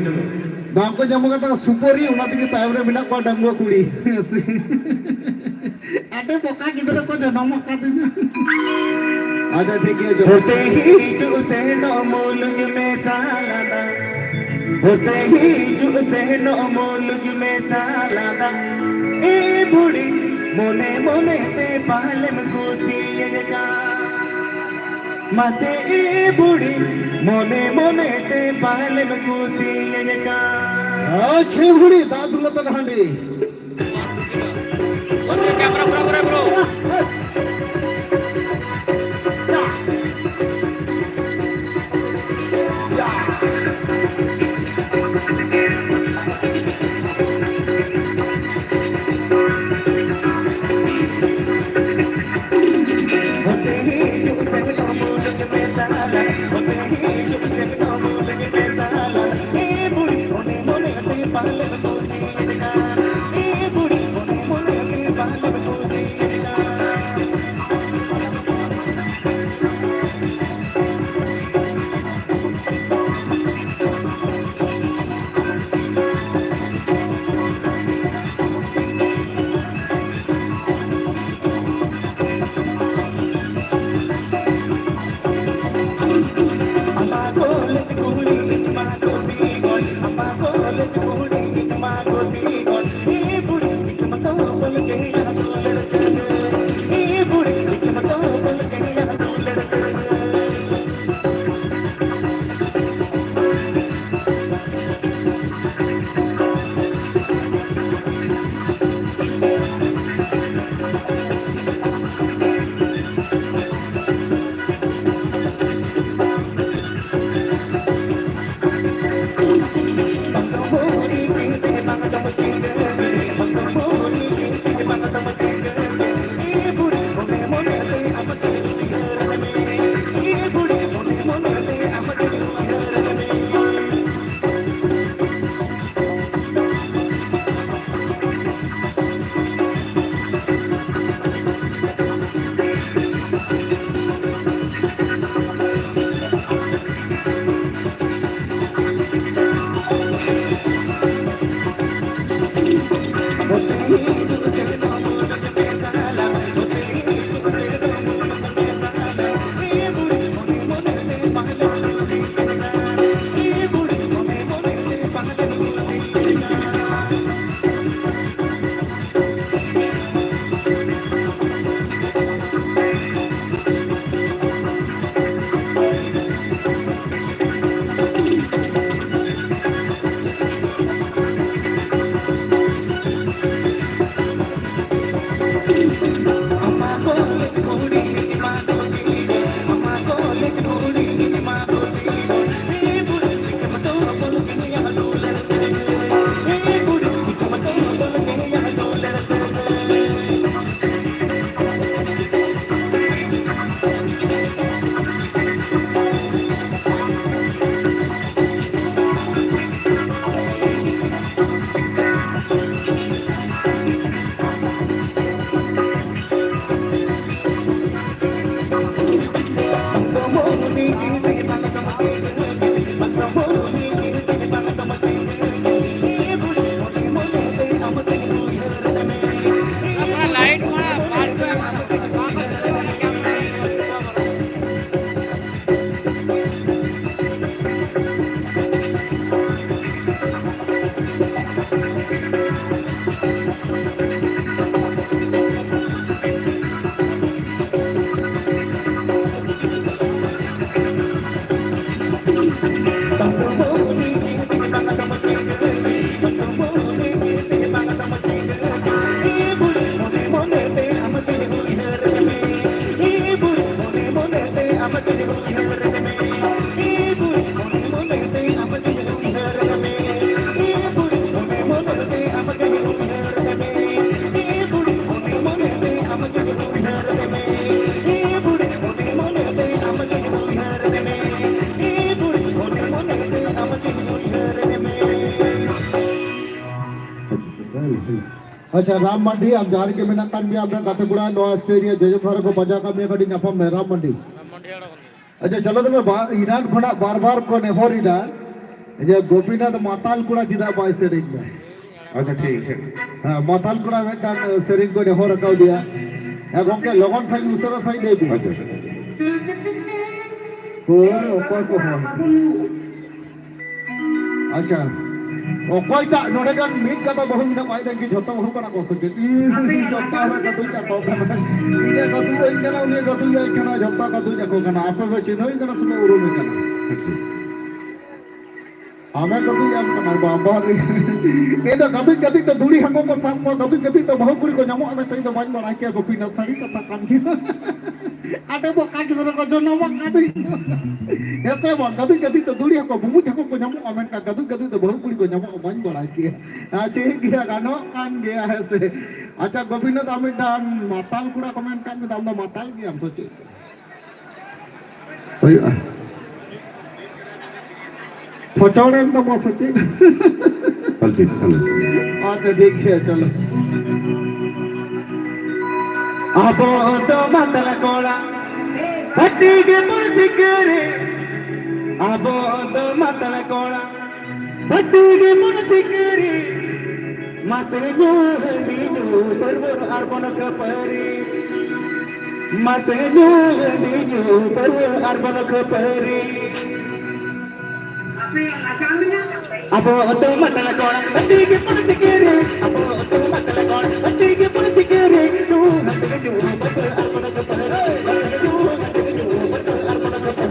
ᱵᱟᱝ ᱠᱚ ᱧᱟᱢ ᱟᱠᱟᱫᱟ ᱥᱩᱯᱟᱹᱨᱤ, ᱚᱱᱟ ᱛᱮᱜᱮ ᱛᱟᱭᱚᱢ ᱨᱮ ᱢᱮᱱᱟᱜ ᱠᱚᱣᱟ ᱰᱟᱺᱜᱩᱣᱟᱹ ᱠᱩᱲᱤ᱾ ᱟᱹᱰᱤ ᱵᱚᱠᱟ ᱜᱤᱫᱽᱨᱟᱹ ᱠᱚ ᱡᱚᱱᱚᱢ ᱟᱠᱟᱫᱤᱧᱟ᱾ ᱟᱪᱪᱷᱟ, ᱴᱷᱤᱠ ᱜᱮᱭᱟ, ᱪᱚᱞᱚ᱾ ᱦᱚᱛᱮ ᱦᱤᱡᱩᱜ ᱥᱮᱱᱚᱜ ᱢᱩᱞᱩᱡ ᱢᱮᱥᱟ ᱞᱟᱸᱫᱟ᱾ ᱦᱚᱛᱮ ᱦᱤᱡᱩᱜ ᱥᱮᱱᱚᱜ ᱢᱩᱞᱩᱡ ᱢᱮᱥᱟ ᱞᱟᱸᱫᱟ᱾ ᱮ ᱵᱩᱲᱤ, ᱢᱚᱱᱮ ᱢᱚᱱᱮ ᱛᱮ ᱯᱟᱞᱮᱢ ᱠᱩᱥᱤᱭᱟᱹᱧ ᱠᱟᱱ᱾ ᱢᱟᱥᱮ ᱮ ᱵᱩᱲᱤ, ᱢᱚᱱᱮ ᱢᱚᱱᱮ ᱛᱮ ᱯᱟᱞᱮᱢ ᱠᱩᱥᱤᱭᱟᱹᱧ ᱠᱟᱱ᱾ ᱟᱪᱪᱷᱟ ᱵᱩᱲᱤ, ᱫᱟᱜ ᱫᱩᱞ ᱟᱛᱮ ᱦᱟᱺᱰᱤ᱾ ᱟᱪᱪᱷᱟ, ᱨᱟᱢ ᱢᱟᱱᱰᱤ, ᱟᱢ ᱡᱟᱦᱟᱸ ᱨᱮᱜᱮ ᱢᱮᱱᱟᱜ ᱠᱟᱱ ᱢᱮᱭᱟ, ᱟᱢᱨᱮᱱ ᱜᱟᱛᱮ ᱠᱚᱲᱟ ᱱᱚᱣᱟ ᱥᱴᱮᱡ ᱨᱮ ᱡᱚᱡᱚ ᱫᱷᱟᱨᱮ ᱠᱚ ᱯᱟᱸᱡᱟ ᱠᱟᱜ ᱢᱮᱭᱟ, ᱠᱟᱹᱴᱤᱡ ᱧᱟᱯᱟᱢ ᱢᱮ, ᱨᱟᱢ ᱢᱟᱱᱰᱤ᱾ ᱟᱪᱪᱷᱟ, ᱪᱚᱞᱚ ᱛᱚᱵᱮ, ᱵᱟ-, ᱮᱱᱟᱱ ᱠᱷᱚᱱᱟᱜ ᱵᱟᱨ ᱵᱟᱨ ᱠᱚ ᱱᱮᱦᱚᱨ ᱮᱫᱟ ᱡᱮ ᱜᱳᱯᱤᱱᱟᱛᱷ ᱢᱟᱛᱟᱞ ᱠᱚᱲᱟ ᱪᱮᱫᱟᱜ ᱵᱟᱭ ᱥᱮᱨᱮᱧ ᱫᱟ? ᱟᱪᱪᱷᱟ, ᱴᱷᱤᱠ, ᱴᱷᱤᱠ᱾ ᱦᱮᱸ, ᱢᱟᱛᱟᱞ ᱠᱚᱲᱟ ᱢᱤᱫᱴᱟᱝ, ᱮ, ᱥᱮᱨᱮᱧ ᱠᱚ ᱱᱮᱦᱚᱨ ᱟᱠᱟᱣᱫᱮᱭᱟ᱾ ᱦᱮᱸ, ᱜᱚᱝᱠᱮ, ᱞᱚᱜᱚᱱ ᱥᱟᱺᱦᱤᱡ, ᱩᱥᱟᱹᱨᱟ ᱥᱟᱺᱦᱤᱡ ᱞᱟᱹᱭ ᱵᱤᱱ᱾ ᱟᱪᱪᱷᱟ᱾ ᱦᱳᱭ, ᱚᱠᱚᱭ ᱠᱚ ᱦᱚᱲ? ᱟᱪᱪᱷᱟ, ᱚᱠᱚᱭᱴᱟᱜ ᱱᱚᱰᱮ ᱜᱟᱱ ᱢᱤᱫ ᱠᱟᱛᱷᱟ ᱵᱟᱹᱦᱩ ᱢᱮᱱᱟᱜ ᱵᱟᱭ ᱰᱟᱝᱜᱤ ᱡᱷᱚᱛᱚ ᱵᱟᱹᱦᱩ ᱠᱟᱱᱟ ᱠᱚ ᱥᱮ ᱪᱮᱫ? ᱤᱧ ᱡᱷᱚᱛᱚ ᱦᱚᱲ ᱜᱟᱛᱩᱧ ᱟᱠᱚ ᱠᱟᱱᱟ᱾ ᱤᱧᱮ ᱜᱟᱛᱩᱧ ᱟᱹᱧ ᱠᱟᱱᱟ, ᱩᱱᱤ ᱜᱟᱛᱩᱧ ᱟᱭ ᱠᱟᱱᱟ, ᱡᱷᱚᱛᱚ ᱜᱟᱛᱩᱧ ᱟᱠᱚ ᱠᱟᱱᱟ᱾ ᱟᱯᱮ ᱯᱮ ᱪᱤᱱᱦᱟᱹᱣ ᱠᱟᱱᱟ ᱥᱮ ᱯᱮ ᱩᱨᱩᱢᱮ ᱠᱟᱱᱟ? ᱟᱪᱪᱷᱟ᱾ ᱟᱢᱮ ᱜᱟᱹᱫᱩᱡ ᱟᱢ ᱠᱟᱱᱟ ᱵᱟᱵᱟ ᱨᱮ᱾ ᱤᱧ ᱫᱚ ᱜᱟᱹᱫᱩᱡ ᱜᱟᱹᱫᱩᱡ ᱛᱮ ᱫᱩᱲᱤ ᱦᱟᱹᱠᱩ ᱠᱚ ᱥᱟᱵ ᱠᱚᱣᱟ, ᱜᱟᱹᱫᱩᱡ ᱜᱟᱹᱫᱩᱡ ᱛᱮ ᱵᱟᱹᱦᱩ ᱠᱩᱲᱤ ᱠᱚ ᱧᱟᱢᱚᱜᱼᱟ ᱢᱮᱱᱛᱮ ᱤᱧ ᱫᱚ ᱵᱟᱹᱧ ᱵᱟᱲᱟᱭ ᱠᱮᱭᱟ ᱜᱳᱯᱤᱱᱟᱛᱷ, ᱥᱟᱹᱨᱤ ᱠᱟᱛᱷᱟ ᱠᱟᱱ ᱜᱮᱭᱟ᱾ ᱟᱰᱮ ᱵᱚᱠᱟ ᱜᱤᱫᱽᱨᱟᱹ ᱠᱚ ᱡᱚᱱᱚᱢᱚᱜ ᱜᱟᱹᱫᱩᱡ᱾ ᱦᱮᱸ ᱥᱮ ᱵᱟᱝ? ᱜᱟᱹᱫᱩᱡ ᱜᱟᱹᱫᱩᱡ ᱛᱮ ᱫᱩᱲᱤ ᱦᱟᱹᱠᱩ, ᱵᱩᱵᱩᱡ ᱦᱟᱹᱠᱩ ᱠᱚ ᱧᱟᱢᱚᱜᱼᱟ, ᱢᱮᱱᱠᱷᱟᱱ ᱜᱟᱹᱫᱩᱡ ᱜᱟᱹᱫᱩᱡ ᱛᱮ ᱵᱟᱹᱦᱩ ᱠᱩᱲᱤ ᱠᱚ ᱧᱟᱢᱚᱜᱼᱟ, ᱵᱟᱹᱧ ᱵᱟᱲᱟᱭ ᱠᱮᱭᱟ᱾ ᱟᱨ ᱴᱷᱤᱠ ᱜᱮᱭᱟ, ᱜᱟᱱᱚᱜ ᱠᱟᱱ ᱜᱮᱭᱟ, ᱦᱮᱸ ᱥᱮ? ᱟᱪᱪᱷᱟ, ᱜᱳᱯᱤᱱᱟᱛᱷ, ᱟᱢ ᱢᱤᱫᱴᱟᱝ ᱢᱟᱛᱟᱞ ᱠᱚᱲᱟ ᱠᱚ ᱢᱮᱱ ᱠᱟᱜ ᱢᱮ, ᱟᱢ ᱫᱚ ᱢᱟᱛᱟᱞ ᱜᱮᱭᱟᱢ ᱥᱮ ᱪᱮᱫ? ᱦᱩᱭᱩᱜᱼᱟ᱾ ᱯᱷᱚᱪᱚᱲᱮᱱ ᱛᱟᱢᱟ ᱥᱮ ᱪᱮᱫ? ᱚᱞᱪᱤᱠᱤ ᱠᱟᱱᱟ᱾ ᱟᱪᱪᱷᱟ, ᱴᱷᱤᱠ ᱜᱮᱭᱟ, ᱪᱚᱞᱚ᱾ ᱟᱵᱚ ᱫᱚ ᱢᱟᱛᱟᱞ ᱠᱚᱲᱟ, ᱦᱟᱹᱴᱤ ᱜᱮ ᱵᱚᱱ ᱥᱤᱠᱟᱹᱨᱤ᱾ ᱟᱵᱚ ᱫᱚ ᱢᱟᱛᱟᱞ ᱠᱚᱲᱟ, ᱦᱟᱹᱴᱤ ᱜᱮ ᱵᱚᱱ ᱥᱤᱠᱟᱹᱨᱤ᱾ ᱢᱟᱥᱮ ᱧᱩ ᱦᱟᱺᱰᱤ ᱧᱩ ᱯᱟᱹᱨᱣᱟᱹ ᱟᱨ ᱵᱚᱱ ᱠᱷᱟᱹᱯᱟᱹᱨᱤ᱾ ᱢᱟᱥᱮ ᱧᱩ ᱦᱟᱺᱰᱤ ᱧᱩ ᱯᱟᱹᱨᱣᱟᱹ ᱟᱨ ᱵᱚᱱ ᱠᱷᱟᱹᱯᱟᱹᱨᱤ᱾ ᱟᱵᱚ ᱟᱹᱛᱩ ᱢᱟᱛᱟᱞ ᱠᱚᱲᱟ ᱟᱹᱰᱤ ᱜᱮ ᱵᱚᱱ ᱪᱤᱠᱟᱹᱨᱤ᱾ ᱟᱵᱚ ᱟᱹᱛᱩ ᱢᱟᱛᱟᱞ ᱠᱚᱲᱟ ᱟᱹᱰᱤ ᱜᱮ ᱵᱚᱱ ᱪᱤᱠᱟᱹᱨᱤ᱾ ᱧᱩ ᱦᱟᱺᱰᱤ ᱧᱩ ᱯᱟᱹᱨᱣᱟᱹ ᱟᱨ ᱵᱚᱱ ᱠᱷᱟᱹᱯᱟᱹᱨᱤ᱾ ᱧᱩ ᱦᱟᱺᱰᱤ ᱧᱩ ᱯᱟᱹᱨᱣᱟᱹ ᱟᱨ ᱵᱚᱱ ᱠᱷᱟᱹᱯᱟᱹᱨᱤ᱾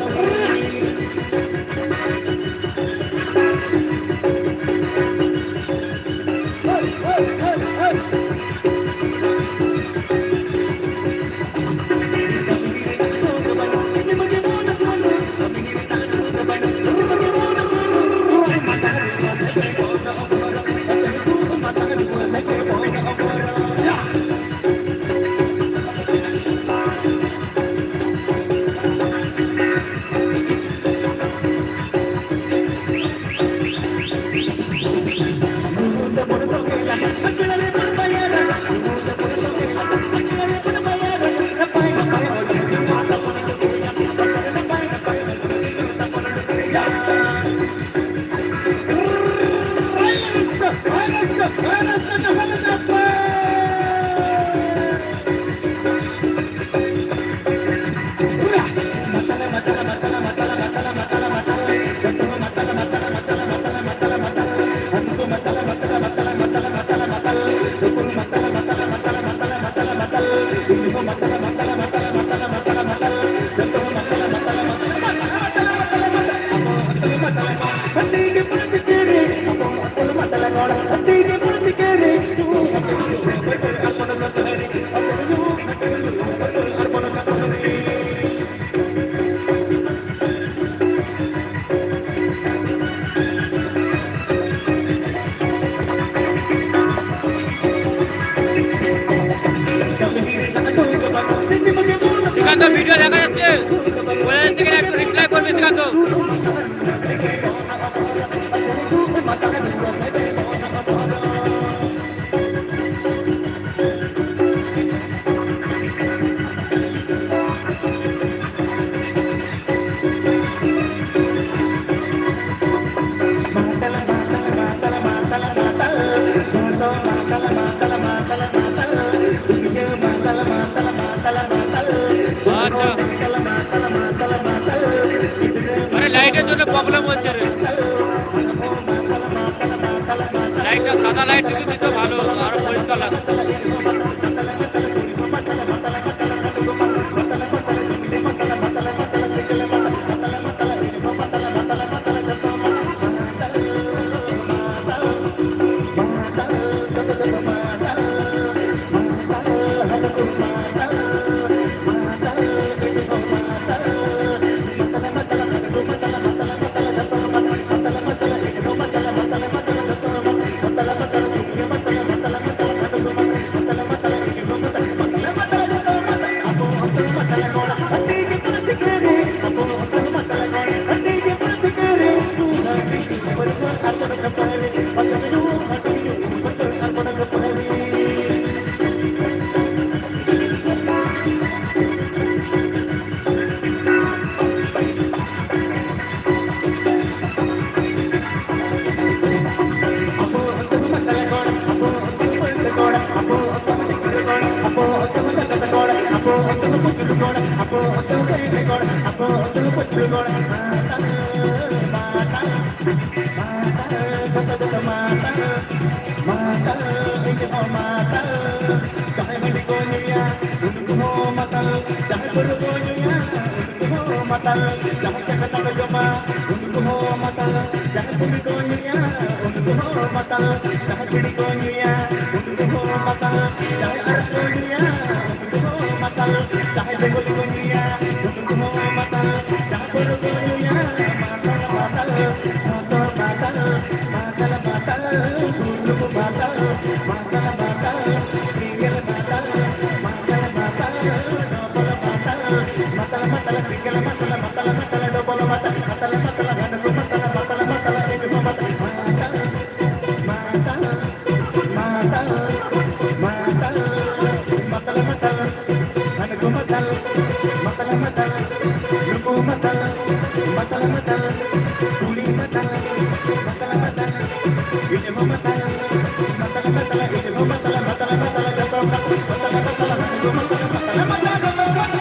তো ভিডিও দেখা যাচ্ছে, বোঝা যাচ্ছে কিনা একটু রিপ্লাই করবে শ্রীকান্ত। আচ্ছা। আরে, লাইটের জন্য প্রবলেম হচ্ছে রে। লাইটটা, সাদা লাইট যদি দিত ভালো হতো, আরো পরিষ্কার লাগতো। ᱢᱟᱛᱟᱞ, ᱡᱚᱛᱚ ᱡᱚᱛᱚ ᱢᱟᱛᱟᱞ, ᱢᱟᱛᱟᱞ, ᱤᱧ ᱦᱚᱸ ᱢᱟᱛᱟᱞ᱾ ᱡᱟᱦᱟᱸᱭ ᱦᱟᱺᱰᱤ ᱠᱚ ᱧᱩᱭᱟ, ᱩᱱᱠᱩ ᱦᱚᱸ ᱢᱟᱛᱟᱞ᱾ ᱡᱟᱦᱟᱸᱭ ᱯᱟᱹᱣᱨᱟᱹ ᱠᱚ ᱧᱩᱭᱟ, ᱩᱱᱠᱩ ᱦᱚᱸ ᱢᱟᱛᱟᱞ᱾ ᱡᱟᱦᱟᱸᱭ ᱪᱟᱠᱟ ᱠᱚ ᱡᱚᱢᱟ, ᱩᱱᱠᱩ ᱦᱚᱸ ᱢᱟᱛᱟᱞ᱾ ᱡᱟᱦᱟᱸᱭ ᱯᱩᱸᱜᱤ ᱠᱚ ᱧᱩᱭᱟ, ᱩᱱᱠᱩ ᱦᱚᱸ ᱢᱟᱛᱟᱞ᱾ ᱡᱟᱦᱟᱸᱭ ᱵᱤᱲᱤ ᱠᱚ ᱧᱩᱭᱟ, ᱩᱱᱠᱩ ᱦᱚᱸ ᱢᱟᱛᱟᱞ᱾ ᱡᱟᱦᱟᱸᱭ ᱟᱨᱟᱜ ᱠᱚ ᱧᱩᱭᱟ, ᱩᱱᱠᱩ ᱦᱚᱸ ᱢᱟᱛᱟᱞ᱾ ᱡᱟᱦᱟᱸᱭ ᱵᱮᱝᱜᱚᱞᱤ ᱠᱚ ᱧᱩᱭᱟ, ᱩᱱᱠᱩ ᱦᱚᱸ ᱢᱟᱛᱟᱞ᱾ ᱡᱟᱦᱟᱸᱭ ᱯᱟᱹᱣᱨᱟᱹ ᱠᱚ ᱧᱩᱭᱟ, ᱢᱟᱛᱟᱞ, ᱢᱟᱛᱟᱞ᱾ ᱡᱚᱛᱚ ᱢᱟᱛᱟᱞ, ᱢᱟᱛᱟᱞ, ᱢᱟᱛᱟᱞ᱾ ᱵᱩᱞᱩ ᱢᱟᱛᱟᱞ, ᱢᱟᱛᱟᱞ, ᱢᱟᱛᱟᱞ᱾ ᱥᱤᱸᱜᱮᱞ ᱢᱟᱛᱟᱞ, ᱢᱟᱛᱟᱞ, ᱢᱟᱛᱟᱞ᱾ ᱰᱚᱵᱚᱞ ᱢᱟᱛᱟᱞ, Matala, matala, single matala, matala, matala, double matala, matala, matala, ganaku matala, matala, matala, iduku matala, matala, matala, matala, matala, matala, matala, ganaku matala, matala, matala, nuku matala, matala, matala, kuli matala, matala, matala, iduku matala, matala, matala, iduku matala, matala, matala, joto matala, matala, matala, ganaku matala, matala, matala, joto matala.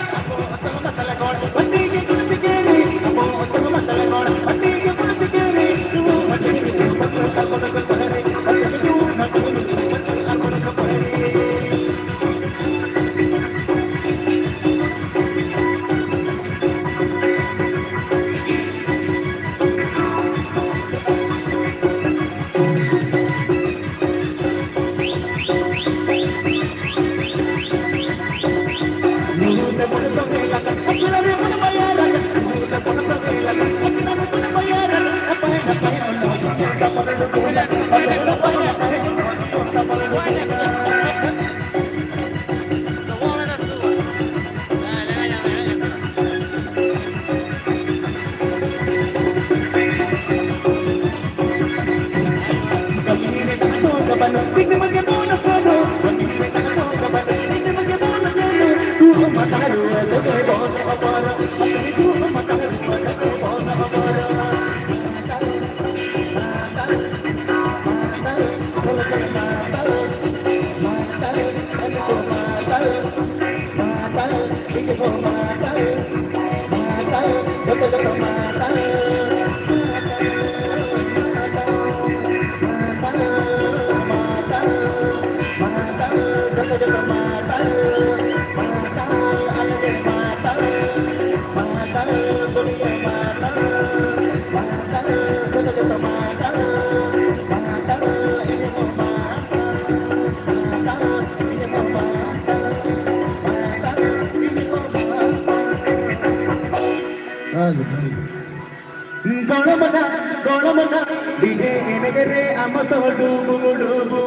ᱜᱚᱲᱚᱢ ᱫᱟ, ᱜᱚᱲᱚᱢ ᱫᱟ, DJ ᱮᱱᱮᱡ ᱨᱮ ᱟᱢ ᱫᱚ ᱰᱩᱵᱩ ᱰᱩᱵᱩ᱾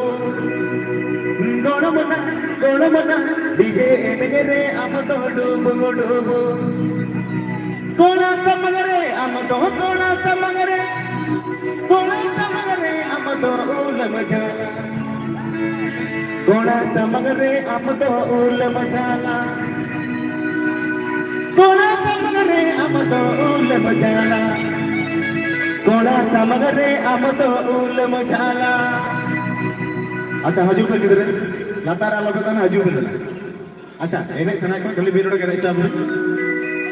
ᱜᱚᱲᱚᱢᱚᱱᱟ, ᱜᱚᱲᱚᱢᱚᱱᱟ, DJ ᱮᱱᱮᱡ ᱨᱮ ᱟᱢ ᱫᱚ ᱰᱩᱵᱩ ᱰᱩᱵᱩ᱾ ᱠᱚᱲᱟ ᱥᱟᱢᱟᱝ ᱨᱮ ᱟᱢ ᱫᱚ, ᱠᱚᱲᱟ ᱥᱟᱢᱟᱝ ᱨᱮ, ᱠᱚᱲᱟ ᱥᱟᱢᱟᱝ ᱨᱮ ᱟᱢ ᱫᱚ ᱩᱞ ᱢᱟᱡᱟᱞᱟ᱾ ᱠᱚᱲᱟ ᱥᱟᱢᱟᱝ ᱨᱮ ᱟᱢ ᱫᱚ ᱩᱞ ᱢᱟᱡᱟᱞᱟ᱾ ᱠᱚᱲᱟ ᱥᱟᱢᱟᱝ ᱨᱮ ᱟᱢ ᱫᱚ ᱩᱞ ᱢᱟᱡᱟᱞᱟ᱾ ᱠᱚᱲᱟ ᱥᱟᱢᱟᱝ ᱨᱮ ᱟᱢ ᱫᱚ ᱩᱞ ᱢᱟᱡᱟᱞᱟ᱾ ᱟᱪᱪᱷᱟ, ᱦᱤᱡᱩᱜ ᱯᱮ ᱜᱤᱫᱽᱨᱟᱹ, ᱞᱟᱛᱟᱨ ᱨᱮ ᱟᱞᱚ ᱯᱮ ᱛᱟᱦᱮᱱᱟ, ᱦᱤᱡᱩᱜ ᱯᱮ ᱫᱮᱞᱟ᱾ ᱟᱪᱪᱷᱟ, ᱮᱱᱮᱡ ᱥᱟᱱᱟᱭᱮᱫ ᱠᱚᱣᱟ, ᱠᱷᱟᱹᱞᱤ ᱢᱤᱫ ᱦᱚᱲ ᱜᱮ ᱮᱱᱮᱡ ᱦᱚᱪᱚ ᱟᱵᱚᱱ᱾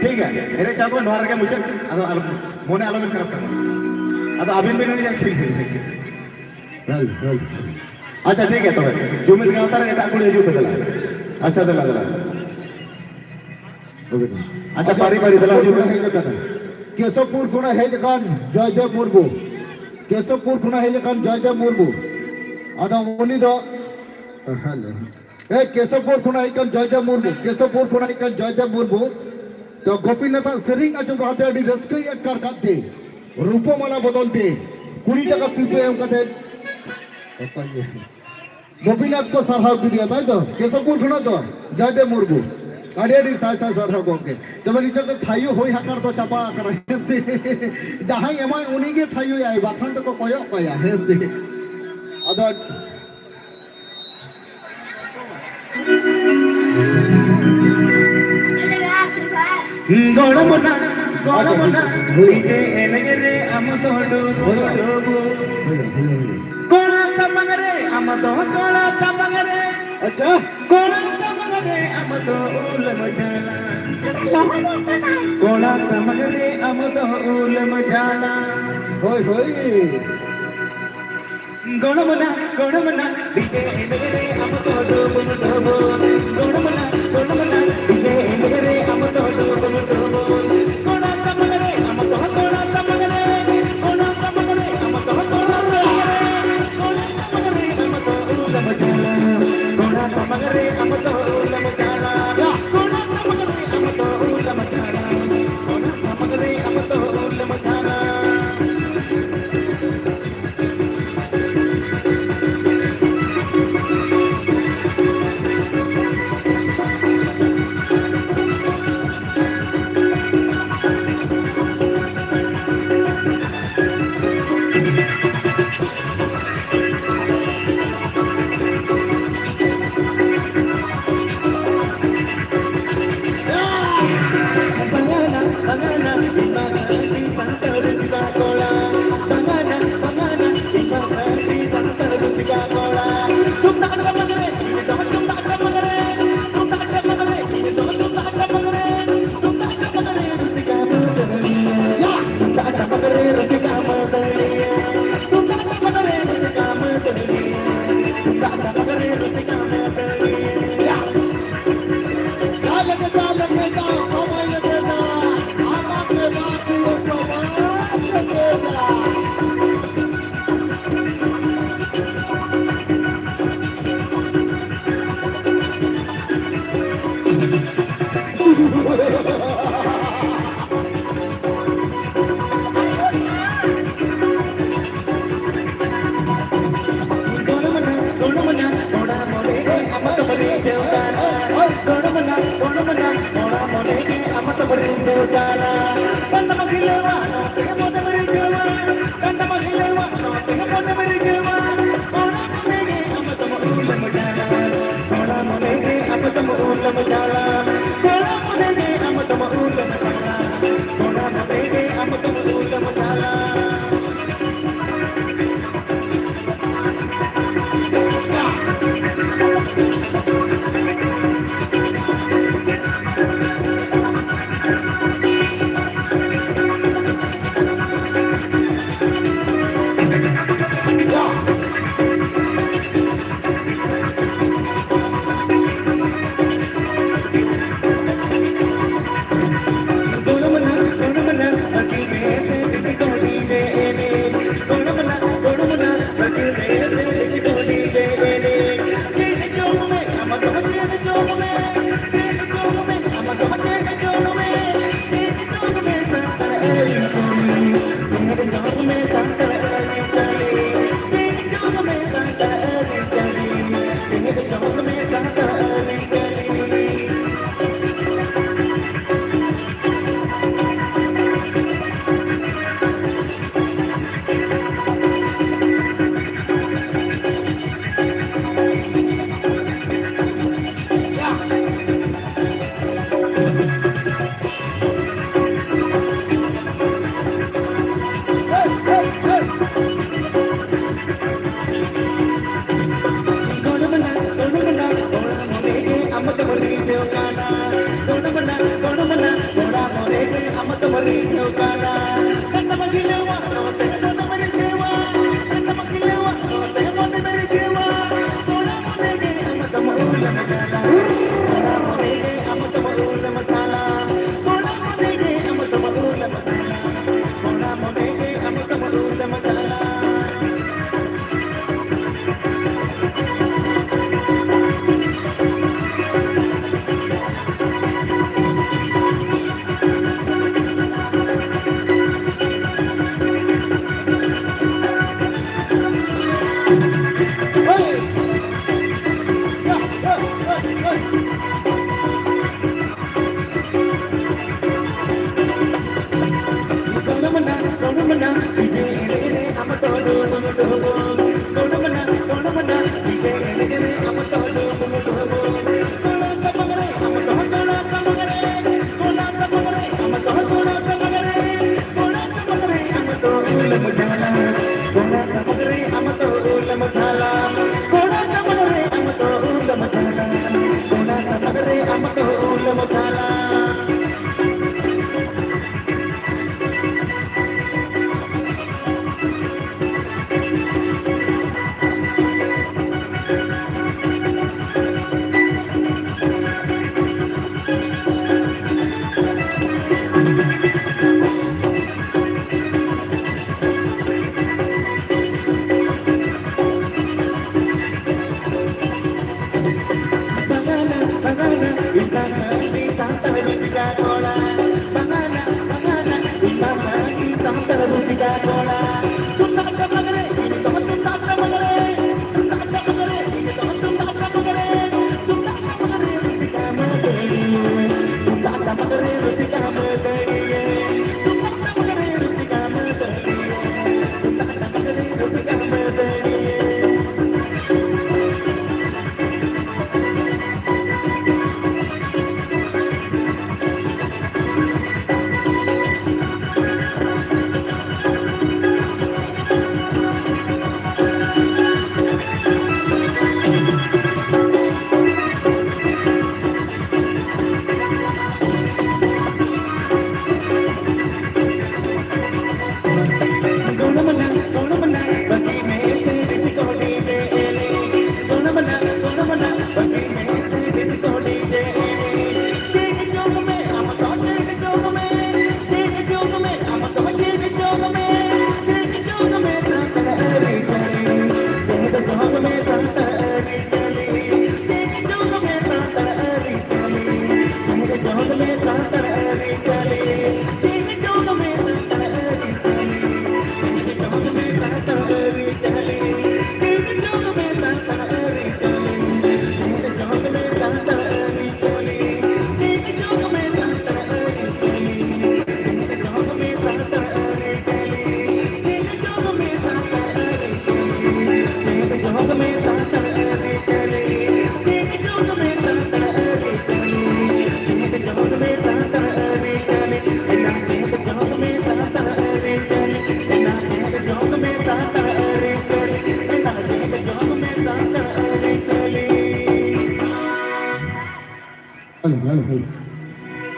ᱴᱷᱤᱠ ᱜᱮᱭᱟ, ᱮᱱᱮᱡ ᱦᱚᱪᱚ ᱟᱵᱚᱱ, ᱱᱚᱣᱟ ᱨᱮᱜᱮ ᱢᱩᱪᱟᱹᱫ᱾ ᱟᱫᱚ ᱟᱞᱚ, ᱢᱚᱱᱮ ᱟᱞᱚ ᱵᱮᱱ ᱠᱷᱟᱨᱟᱯ ᱛᱟᱵᱚᱱᱟ᱾ ᱟᱫᱚ ᱟᱹᱵᱤᱱ ᱵᱤᱱ ᱮᱱᱮᱡᱟ, ᱴᱷᱤᱠ ᱜᱮᱭᱟ᱾ ᱦᱮᱞ, ᱦᱮᱞ᱾ ᱟᱪᱪᱷᱟ, ᱴᱷᱤᱠ ᱜᱮᱭᱟ, ᱛᱚᱵᱮ ᱡᱩᱢᱤᱫ ᱜᱟᱶᱛᱟ ᱨᱮ ᱮᱴᱟᱜ ᱠᱩᱲᱤ ᱦᱤᱡᱩᱜ ᱯᱮ, ᱫᱮᱞᱟ᱾ ᱟᱪᱪᱷᱟ, ᱫᱮᱞᱟ, ᱫᱮᱞᱟ᱾ ᱟᱪᱪᱷᱟ, ᱯᱟᱹᱨᱤ, ᱯᱟᱹᱨᱤ, ᱫᱮᱞᱟ, ᱦᱤᱡᱩᱜ ᱢᱮ᱾ ᱦᱮᱡ ᱟᱠᱟᱱᱟ᱾ ᱠᱮᱥᱚᱵᱯᱩᱨ ᱠᱷᱚᱱᱟᱜ ᱦᱮᱡ ᱟᱠᱟᱱ ᱡᱚᱭᱫᱮᱵ ᱢᱩᱨᱢᱩ᱾ ᱠᱮᱥᱚᱵᱯᱩᱨ ᱠᱷᱚᱱᱟᱜ ᱦᱮᱡ ᱟᱠᱟᱱ ᱡᱚᱭᱫᱮᱵ ᱢᱩᱨᱢᱩ᱾ ᱟᱫᱚ ᱩᱱᱤ ᱫᱚ, ᱦᱮᱞᱳ᱾ ᱮ, ᱠᱮᱥᱚᱵᱯᱩᱨ ᱠᱷᱚᱱᱟᱜ ᱦᱮᱡ ᱟᱠᱟᱱ ᱡᱚᱭᱫᱮᱵ ᱢᱩᱨᱢᱩ᱾ ᱠᱮᱥᱚᱵᱯᱩᱨ ᱠᱷᱚᱱᱟᱜ ᱦᱮᱡ ᱟᱠᱟᱱ ᱡᱚᱭᱫᱮᱵ ᱢᱩᱨᱢᱩ᱾ ᱛᱚ, ᱜᱳᱯᱤᱱᱟᱛᱷ ᱟᱜ ᱥᱮᱨᱮᱧ ᱟᱸᱡᱚᱢ ᱠᱟᱛᱮ ᱟᱹᱰᱤ ᱨᱟᱹᱥᱠᱟᱹᱭ ᱟᱴᱠᱟᱨ ᱠᱟᱫ ᱛᱮ, ᱨᱩᱯᱚᱢᱟᱞᱟ ᱵᱚᱫᱚᱞ ᱛᱮ ᱠᱩᱲᱤ ᱴᱟᱠᱟ ᱥᱤᱨᱯᱟᱹ ᱮᱢ ᱠᱟᱛᱮ, ᱚᱠᱚᱭ ᱜᱮ? ᱜᱳᱯᱤᱱᱟᱛᱷ ᱠᱚ ᱥᱟᱨᱦᱟᱣ ᱠᱮᱫᱮᱭᱟ, ᱛᱟᱭ ᱛᱚ? ᱠᱮᱥᱚᱵᱯᱩᱨ ᱠᱷᱚᱱᱟᱜ ᱫᱚ ᱡᱚᱭᱫᱮᱵ ᱢᱩᱨᱢᱩ᱾ ᱟᱹᱰᱤ ᱟᱹᱰᱤ ᱥᱟᱭ ᱥᱟᱭ ᱥᱟᱨᱦᱟᱣ ᱜᱚᱢᱠᱮ᱾ ᱛᱚᱵᱮ ᱱᱤᱛᱚᱜ ᱫᱚ ᱛᱷᱟᱭᱚ ᱦᱩᱭ ᱦᱟᱠᱟᱨ ᱫᱚ ᱪᱟᱵᱟ ᱟᱠᱟᱱᱟ, ᱦᱮᱸ ᱥᱮ? ᱡᱟᱦᱟᱸᱭ ᱮᱢᱟᱭ ᱩᱱᱤ ᱜᱮ ᱛᱷᱟᱭᱚᱭᱟᱭ, ᱵᱟᱠᱷᱟᱱ ᱫᱚᱠᱚ ᱠᱚᱭᱚᱜ ᱠᱟᱭᱟ, ᱦᱮᱸ ᱥᱮ? ᱟᱫᱚ ᱜᱚᱲᱚᱢᱚᱱᱟ, ᱜᱚᱲᱚᱢᱚᱱᱟ, ᱰᱤᱡᱮ ᱮᱱᱮᱡ ᱨᱮ ᱟᱢ ᱫᱚ ᱰᱩᱵᱩ ᱰᱩᱵᱩ᱾ ᱠᱚᱲᱟ ᱥᱟᱢᱟᱝ ᱨᱮ ᱟᱢ ᱫᱚ, ᱠᱚᱲᱟ ᱥᱟᱢᱟᱝ ᱨᱮ᱾ ᱟᱪᱪᱷᱟ᱾ ᱠᱚᱲᱟ ᱥᱟᱢᱟᱝ ᱨᱮ ᱟᱢ ᱫᱚ ᱩᱞ ᱢᱟᱡᱟᱞᱟ᱾ ᱠᱚᱲᱟ ᱥᱟᱢᱟᱝ ᱨᱮ ᱟᱢ ᱫᱚ ᱩᱞ ᱢᱟᱡᱟᱞᱟ᱾ ᱦᱳᱭ, ᱦᱳᱭ᱾ ᱜᱚᱲᱚᱢᱚᱱᱟ, ᱜᱚᱲᱚᱢᱚᱱᱟ, ᱰᱤᱡᱮ ᱮᱱᱮᱡ ᱨᱮ ᱟᱢ ᱫᱚ ᱰᱩᱵᱩ ᱰᱩᱵᱩ᱾ ᱜᱚᱲᱚᱢᱚᱱᱟ, ᱜᱚᱲᱚᱢᱚᱱᱟ, ᱰᱤᱡᱮ ᱮᱱᱮᱡ ᱨᱮ ᱟᱢ ᱫᱚ ᱰᱩᱵᱩ ᱰᱩᱵᱩ᱾ ᱠᱚᱲᱟ ᱥᱟᱢᱟᱝ ᱨᱮ ᱟᱢ ᱫᱚ, ᱠᱚᱲᱟ ᱥᱟᱢᱟᱝ ᱨᱮ, ᱠᱚᱲᱟ ᱥᱟᱢᱟᱝ ᱨᱮ ᱟᱢ ᱫᱚ, ᱠᱚᱲᱟ ᱥᱟᱢᱟᱝ ᱨᱮ, ᱠᱚᱲᱟ ᱥᱟᱢᱟᱝ ᱨᱮ ᱟᱢ ᱫᱚ ᱩᱞ ᱢᱟᱡᱟᱞᱟ᱾ ᱠᱚᱲᱟ ᱥᱟᱢᱟᱝ ᱨᱮ ᱟᱢ ᱫᱚ ᱩᱞ ᱢᱟᱡᱟᱞᱟ᱾ ᱠᱚᱲᱟ ᱥᱟᱢᱟᱝ ᱨᱮ ᱟᱢ ᱫᱚ ᱩᱞ ᱢᱟᱡᱟᱞᱟ᱾ ᱠᱚᱲᱟ ᱥᱟᱢᱟᱝ ᱨᱮ ᱟᱢ ᱫᱚ ᱩᱞ ᱢᱟᱡᱟᱞᱟ᱾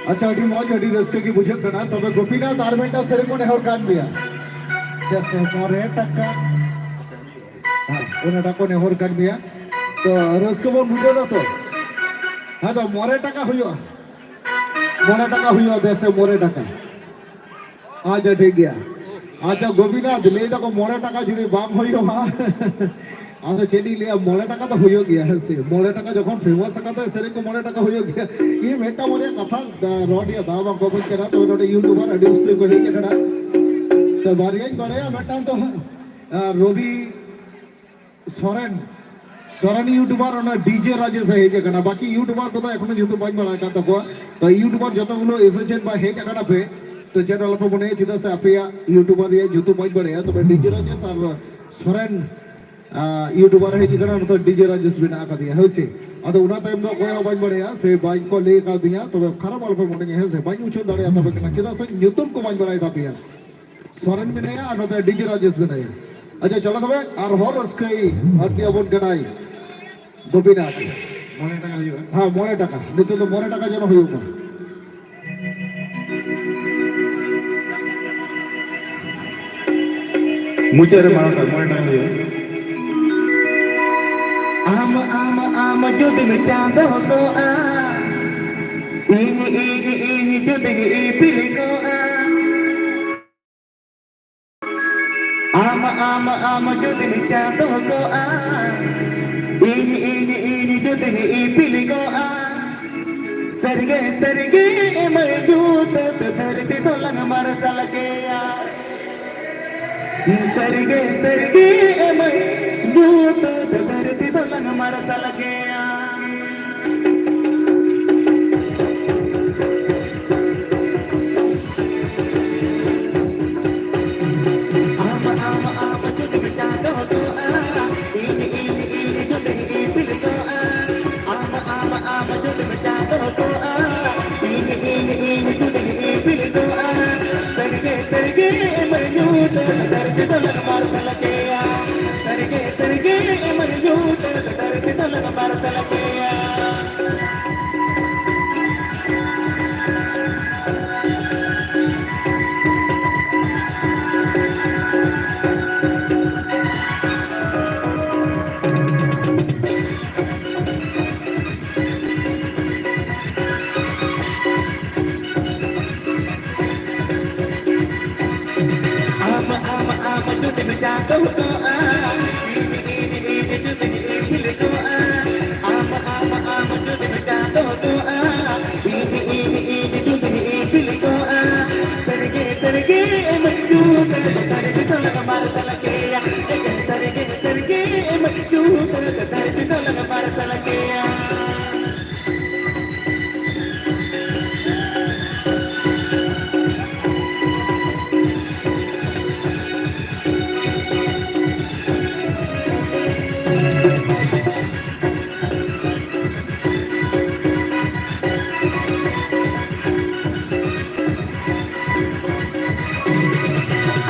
ᱟᱪᱪᱷᱟ, ᱟᱹᱰᱤ ᱢᱚᱡᱽ, ᱟᱹᱰᱤ ᱨᱟᱹᱥᱠᱟᱹ ᱜᱮ ᱵᱩᱡᱷᱟᱹᱜ ᱠᱟᱱᱟ᱾ ᱛᱚᱵᱮ ᱜᱳᱯᱤᱱᱟᱛᱷ, ᱟᱨ ᱢᱤᱫᱴᱟᱝ ᱥᱮᱨᱮᱧ ᱠᱚ ᱱᱮᱦᱚᱨ ᱠᱟᱱ ᱜᱮᱭᱟ᱾ ᱡᱮᱥᱮ ᱢᱚᱨᱮ ᱴᱟᱠᱟ᱾ ᱦᱮᱸ, ᱚᱱᱟᱴᱟᱜ ᱠᱚ ᱱᱮᱦᱚᱨ ᱠᱟᱱ ᱜᱮᱭᱟ᱾ ᱛᱚ, ᱨᱟᱹᱥᱠᱟᱹ ᱵᱚᱱ ᱵᱩᱡᱷᱟᱹᱣ ᱫᱟ ᱛᱚ? ᱦᱮᱸ, ᱛᱚ, ᱢᱚᱬᱮ ᱴᱟᱠᱟ ᱦᱩᱭᱩᱜᱼᱟ᱾ ᱢᱚᱬᱮ ᱴᱟᱠᱟ ᱦᱩᱭᱩᱜᱼᱟ, ᱫᱮᱥᱮ ᱢᱚᱬᱮ ᱴᱟᱠᱟ᱾ ᱟᱪᱪᱷᱟ, ᱴᱷᱤᱠ ᱜᱮᱭᱟ᱾ ᱟᱪᱪᱷᱟ, ᱜᱳᱯᱤᱱᱟᱛᱷ, ᱞᱟᱹᱭ ᱫᱟᱠᱚ ᱢᱚᱬᱮ ᱴᱟᱠᱟ ᱡᱩᱫᱤ ᱵᱟᱝ ᱦᱩᱭᱩᱜᱼᱟ, ᱟᱫᱚ ᱪᱮᱫ ᱤᱧ ᱞᱟᱹᱭᱟ, ᱢᱚᱬᱮ ᱴᱟᱠᱟ ᱫᱚ ᱦᱩᱭᱩᱜ ᱜᱮᱭᱟ, ᱦᱮᱸ ᱥᱮ? ᱢᱚᱬᱮ ᱴᱟᱠᱟ ᱡᱚᱠᱷᱚᱱ ᱯᱷᱮᱢᱟᱥ ᱟᱠᱟᱱ ᱛᱟᱭ ᱥᱮᱨᱮᱧ ᱠᱚ, ᱢᱚᱬᱮ ᱴᱟᱠᱟ ᱦᱩᱭᱩᱜ ᱜᱮᱭᱟ᱾ ᱤᱧ ᱢᱤᱫᱴᱟᱝ ᱵᱟᱨᱭᱟ ᱠᱟᱛᱷᱟ, ᱟ, ᱨᱚᱲ ᱨᱮᱭᱟᱜ ᱫᱟᱣ ᱵᱟᱝ ᱠᱚ ᱮᱢᱟᱹᱧ ᱠᱟᱱᱟ, ᱛᱚᱵᱮ ᱱᱚᱰᱮ ᱤᱭᱩᱴᱩᱵᱟᱨ ᱟᱹᱰᱤ ᱩᱥᱛᱟᱹᱨ ᱠᱚ ᱦᱮᱡ ᱟᱠᱟᱱᱟ᱾ ᱛᱚ, ᱵᱟᱨᱭᱟᱧ ᱵᱟᱲᱟᱭᱟ, ᱢᱤᱫᱴᱟᱝ ᱫᱚ, ᱟ, ᱨᱚᱵᱤ ᱥᱚᱨᱮᱱ, ᱥᱚᱨᱮᱱ ᱤᱭᱩᱴᱩᱵᱟᱨ, ᱚᱱᱟ ᱰᱤᱡᱮ ᱨᱟᱡᱮᱥ ᱮ ᱦᱮᱡ ᱟᱠᱟᱱᱟ᱾ ᱵᱟᱠᱤ ᱤᱭᱩᱴᱩᱵᱟᱨ ᱠᱚᱫᱚ ᱮᱠᱷᱚᱱᱳ ᱧᱩᱛᱩᱢ ᱵᱟᱹᱧ ᱵᱟᱲᱟᱭ ᱟᱠᱟᱫ ᱛᱟᱠᱚᱣᱟ᱾ ᱛᱚ, ᱤᱭᱩᱴᱩᱵᱟᱨ ᱡᱚᱛᱚ ᱜᱩᱞᱳ ᱮᱥᱮᱥᱮᱱ ᱵᱟ ᱦᱮᱡ ᱟᱠᱟᱱᱟ ᱯᱮ, ᱛᱚ, ᱪᱮᱫ ᱟᱞᱚᱯᱮ ᱢᱚᱱᱮᱭᱟ, ᱪᱮᱫᱟᱜ ᱥᱮ ᱟᱯᱮᱭᱟᱜ ᱤᱭᱩᱴᱩᱵᱟᱨ ᱨᱮᱭᱟᱜ ᱧᱩᱛᱩᱢ ᱵᱟᱹᱧ ᱵᱟᱲᱟᱭᱟ᱾ ᱛᱚᱵᱮ ᱰᱤᱡᱮ ᱨᱟᱡᱮᱥ ᱟᱨ ᱥᱚᱨᱮᱱ, ᱟ, ᱤᱭᱩᱴᱩᱵᱟᱨ ᱦᱮᱡ ᱟᱠᱟᱱᱟ, ᱱᱚᱛᱮ ᱰᱤᱡᱮ ᱨᱟᱡᱮᱥ ᱢᱮᱱᱟᱜ ᱟᱠᱟᱫᱮᱭᱟ, ᱦᱳᱭ ᱥᱮ᱾ ᱟᱫᱚ ᱚᱱᱟ ᱛᱟᱭᱚᱢ ᱫᱚ ᱚᱠᱚᱭ ᱦᱚᱸ ᱵᱟᱹᱧ ᱵᱟᱲᱟᱭᱟ ᱥᱮ ᱵᱟᱹᱧ ᱠᱚ ᱞᱟᱹᱭ ᱟᱠᱟᱫᱤᱧᱟ, ᱛᱚᱵᱮ ᱠᱷᱟᱨᱟᱯ ᱟᱞᱚᱯᱮ ᱢᱚᱱᱮᱭᱟ, ᱦᱮᱸ ᱥᱮ, ᱵᱟᱹᱧ ᱩᱪᱷᱟᱹᱱ ᱫᱟᱲᱮᱭᱟᱛᱟᱯᱮ ᱠᱟᱱᱟ, ᱪᱮᱫᱟᱜ ᱥᱮ ᱧᱩᱛᱩᱢ ᱠᱚ ᱵᱟᱹᱧ ᱵᱟᱲᱟᱭ ᱛᱟᱯᱮᱭᱟ᱾ ᱥᱚᱨᱮᱱ ᱢᱮᱱᱟᱭᱟ ᱟᱨ ᱱᱚᱛᱮ ᱰᱤᱡᱮ ᱨᱟᱡᱮᱥ ᱢᱮᱱᱟᱭᱟ᱾ ᱟᱪᱪᱷᱟ, ᱪᱚᱞᱚ ᱛᱚᱵᱮ ᱟᱨᱦᱚᱸ ᱨᱟᱹᱥᱠᱟᱹᱭ ᱵᱟᱹᱲᱛᱤ ᱟᱵᱚᱱ ᱠᱟᱱᱟᱭ ᱜᱳᱯᱤᱱᱟᱛᱷ᱾ ᱢᱚᱬᱮ ᱴᱟᱠᱟ ᱦᱩᱭᱩᱜᱼᱟ᱾ ᱦᱮᱸ, ᱢᱚᱬᱮ ᱴᱟᱠᱟ᱾ ᱱᱤᱛᱚᱜ ᱫᱚ ᱢᱚᱬᱮ ᱴᱟᱠᱟ ᱡᱮᱱᱚ ᱦᱩᱭᱩᱜ ᱢᱟ᱾ ᱢᱩᱪᱟᱹᱫ ᱨᱮ ᱢᱚᱬᱮ ᱴᱟᱠᱟ, ᱢᱚᱬᱮ ᱴᱟᱠᱟ ᱦᱩᱭᱩᱜᱼᱟ᱾ ᱟᱢ, ᱟᱢ, ᱟᱢ ᱡᱩᱫᱤᱢ ᱪᱟᱸᱫᱚ ᱠᱚᱜᱼᱟ, ᱤᱧ, ᱤᱧ, ᱤᱧ ᱡᱩᱫᱤᱧ ᱤᱯᱤᱞ ᱠᱚᱜᱼᱟ᱾ ᱟᱢ, ᱟᱢ, ᱟᱢ ᱡᱩᱫᱤᱢ ᱪᱟᱸᱫᱚ ᱠᱚᱜᱼᱟ, ᱤᱧ, ᱤᱧ, ᱤᱧ ᱡᱩᱫᱤᱧ ᱤᱯᱤᱞ ᱠᱚᱜᱼᱟ, ᱥᱟᱹᱨᱤᱜᱮ, ᱥᱟᱹᱨᱤᱜᱮ ᱮᱢᱟᱹᱧ ᱧᱩᱛᱟᱹᱛ, ᱫᱷᱟᱹᱨᱛᱤ ᱫᱚᱞᱟᱝ ᱢᱟᱨᱥᱟᱞ ᱠᱮᱭᱟ᱾ ᱥᱟᱹᱨᱤᱜᱮ, ᱥᱟᱹᱨᱤᱜᱮ ᱮᱢᱟᱹᱧ ᱧᱩᱛᱟᱹᱛ, ᱫᱷᱟᱹᱨᱛᱤ ᱫᱚᱞᱟᱝ ᱢᱟᱨᱥᱟᱞ ᱠᱮᱭᱟ᱾ ᱟᱢ, ᱟᱢ, ᱟᱢ ᱡᱩᱫᱤᱢ ᱪᱟᱸᱫᱚ ᱠᱚᱜᱼᱟ, ᱤᱧ, ᱤᱧ, ᱤᱧ ᱡᱩᱫᱤᱧ ᱤᱯᱤᱞ ᱠᱚᱜᱼᱟ᱾ ᱟᱢ, ᱟᱢ, ᱟᱢ ᱡᱩᱫᱤᱢ ᱪᱟᱸᱫᱚ ᱠᱚᱜᱼᱟ, ᱤᱧ, ᱤᱧ, ᱤᱧ ᱡᱩᱫᱤᱧ ᱤᱯᱤᱞ ᱠᱚᱜᱼᱟ᱾ ᱥᱟᱹᱨᱤᱜᱮ, ᱥᱟᱹᱨᱤᱜᱮ ᱮᱢᱟᱹᱧ ᱧᱩᱛᱟᱹᱛ, ᱫᱷᱟᱹᱨᱛᱤ ᱫᱚᱞᱟᱝ ᱢᱟᱨᱥᱟᱞ ᱠᱮᱭᱟ᱾ ᱥᱟᱹᱨᱤᱜᱮ, ᱥᱟᱹᱨᱤᱜᱮ ᱮᱢᱟᱹᱧ ᱧᱩᱛᱟᱹᱛ, ᱫᱷᱟᱹᱨᱛᱤ ᱫᱚᱞᱟᱝ ᱢᱟᱨᱥᱟᱞ ᱠᱮᱭᱟ᱾ ᱪᱟᱸᱫᱚ ᱠᱚᱜᱼᱟ, ᱤᱧ, ᱤᱧ, ᱤᱧ ᱡᱩᱫᱤᱧ ᱤᱯᱤᱞ ᱠᱚᱜᱼᱟ, ᱟᱢ, ᱟᱢ, ᱟᱢ ᱡᱩᱫᱤᱢ ᱪᱟᱸᱫᱚ ᱠᱚᱜᱼᱟ, ᱤᱧ, ᱤᱧ, ᱤᱧ ᱡᱩᱫᱤᱧ ᱤᱯᱤᱞ ᱠᱚᱜᱼᱟ, ᱥᱟᱹᱨᱤᱜᱮ, ᱥᱟᱹᱨᱤᱜᱮ ᱮᱢ ᱡᱩᱛ ᱫᱷᱟᱹᱨᱛᱤ ᱫᱚᱞᱟᱝ ᱢᱟᱨᱥᱟᱞ ᱠᱮᱭᱟ, ᱥᱟᱹᱨᱤᱜᱮ, ᱥᱟᱹᱨᱤᱜᱮ ᱮᱢ ᱡᱩᱛ ᱫᱷᱟᱹᱨᱛᱤ ᱫᱚᱞᱟᱝ ᱢᱟᱨᱥᱟᱞ ᱠᱮᱭᱟ᱾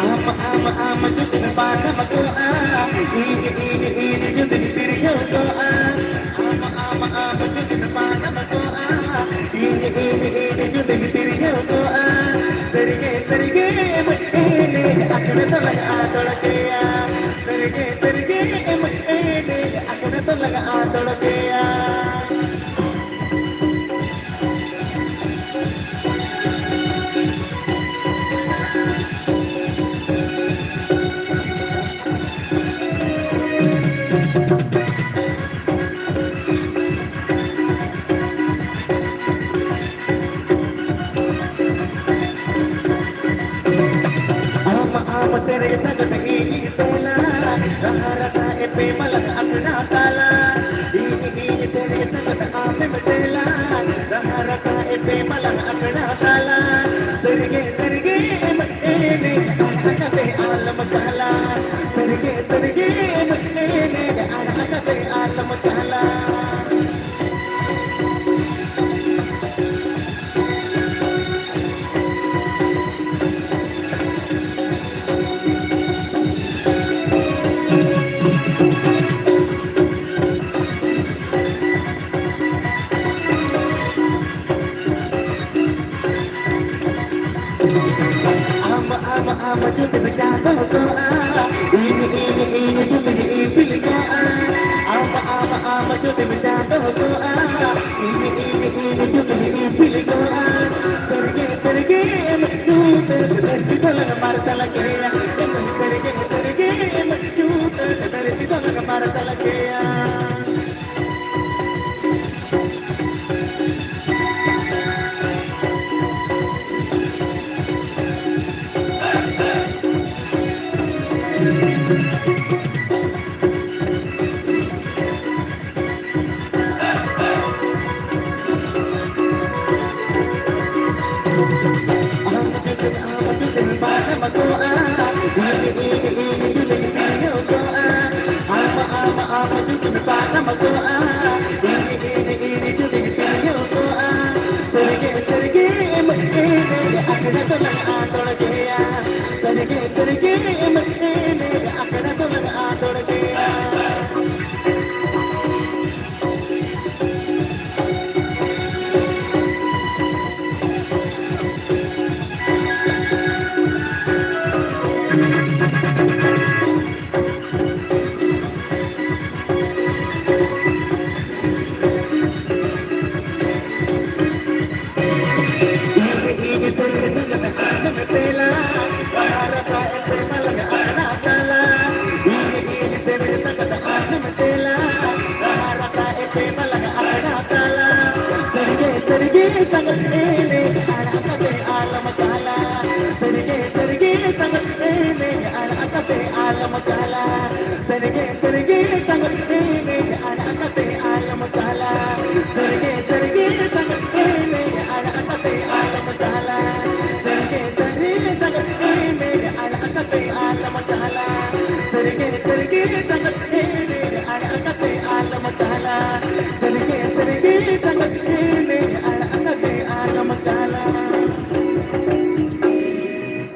ᱟᱢ, ᱟᱢ, ᱟᱢ ᱡᱩᱫᱤᱢ ᱵᱟᱫᱟᱢ ᱠᱚᱜᱼᱟ, ᱤᱧ, ᱤᱧ, ᱤᱧ ᱡᱩᱫᱤᱧ ᱛᱤᱨᱭᱳ ᱠᱚᱜᱼᱟ, ᱟᱢ, ᱟᱢ, ᱟᱢ ᱡᱩᱫᱤᱢ ᱵᱟᱫᱟᱢ ᱠᱚᱜᱼᱟ, ᱤᱧ, ᱤᱧ, ᱤᱧ ᱡᱩᱫᱤᱧ ᱛᱤᱨᱭᱳ ᱠᱚᱜᱼᱟ, ᱥᱟᱹᱨᱤᱜᱮ, ᱥᱟᱹᱨᱤᱜᱮ ᱮᱱᱮᱡ ᱟᱠᱷᱲᱟ ᱫᱚᱞᱟᱝ ᱟᱫᱚᱲ ᱠᱮᱭᱟ᱾ ᱥᱟᱹᱨᱤᱜᱮ, ᱥᱟᱹᱨᱤᱜᱮ ᱮᱱᱮᱡ ᱟᱠᱷᱲᱟ ᱫᱚᱞᱟᱝ ᱟᱫᱚᱲ ᱠᱮᱭᱟ᱾ ᱟᱢ, ᱟᱢ ᱥᱮᱨᱮᱧ ᱥᱟᱜᱟᱫ ᱤᱧᱤᱧ ᱛᱚᱞᱟ, ᱨᱟᱦᱟ ᱨᱟᱥᱟ ᱮᱯᱮᱢ ᱟᱞᱟᱝ ᱟᱠᱷᱲᱟ ᱛᱟᱞᱟ᱾ ᱤᱧ, ᱤᱧ ᱥᱮᱨᱮᱧ ᱥᱟᱜᱟᱫ ᱟᱢᱮᱢ ᱛᱮᱞᱟ, ᱨᱟᱦᱟ ᱨᱟᱥᱟ ᱮᱯᱮᱢ ᱟᱞᱟᱝ ᱟᱠᱷᱲᱟ ᱛᱟᱞᱟ᱾ ᱥᱟᱹᱨᱤᱜᱮ, ᱥᱟᱹᱨᱤᱜᱮ ᱮᱢ ᱮᱱᱮᱡ, ᱟᱲᱟᱜ ᱠᱟᱛᱮ ᱟᱞᱚᱢ ᱪᱟᱞᱟ᱾ ᱥᱟᱹᱨᱤᱜᱮ, ᱥᱟᱹᱨᱤᱜᱮ ᱮᱢ ᱮᱱᱮᱡ, ᱟᱲᱟᱜ ᱠᱟᱛᱮ ᱟᱞᱚᱢ ᱪᱟᱞᱟ᱾ ᱟᱢ, ᱟᱢ, ᱟᱢ ᱡᱩᱫᱤᱢ ᱪᱟᱸᱫᱚ ᱠᱚᱜᱼᱟ, ᱤᱧ, ᱤᱧ, ᱤᱧ ᱡᱩᱫᱤᱧ ᱤᱯᱤᱞ ᱠᱚᱜᱼᱟ᱾ ᱟᱢ, ᱟᱢ, ᱟᱢ ᱡᱩᱫᱤᱢ ᱪᱟᱸᱫᱚ ᱠᱚᱜᱼᱟ, ᱤᱧ, ᱤᱧ, ᱤᱧ ᱡᱩᱫᱤᱧ ᱤᱯᱤᱞ ᱠᱚᱜᱼᱟ᱾ ᱥᱟᱹᱨᱤᱜᱮ, ᱥᱟᱹᱨᱤᱜᱮ ᱮᱢ ᱧᱩᱛ ᱫᱷᱟᱹᱨᱛᱤ ᱫᱚᱞᱟᱝ ᱢᱟᱨᱥᱟᱞ ᱠᱮᱭᱟ᱾ ᱮᱢ ᱥᱟᱹᱨᱤᱜᱮ, ᱥᱟᱹᱨᱤᱜᱮ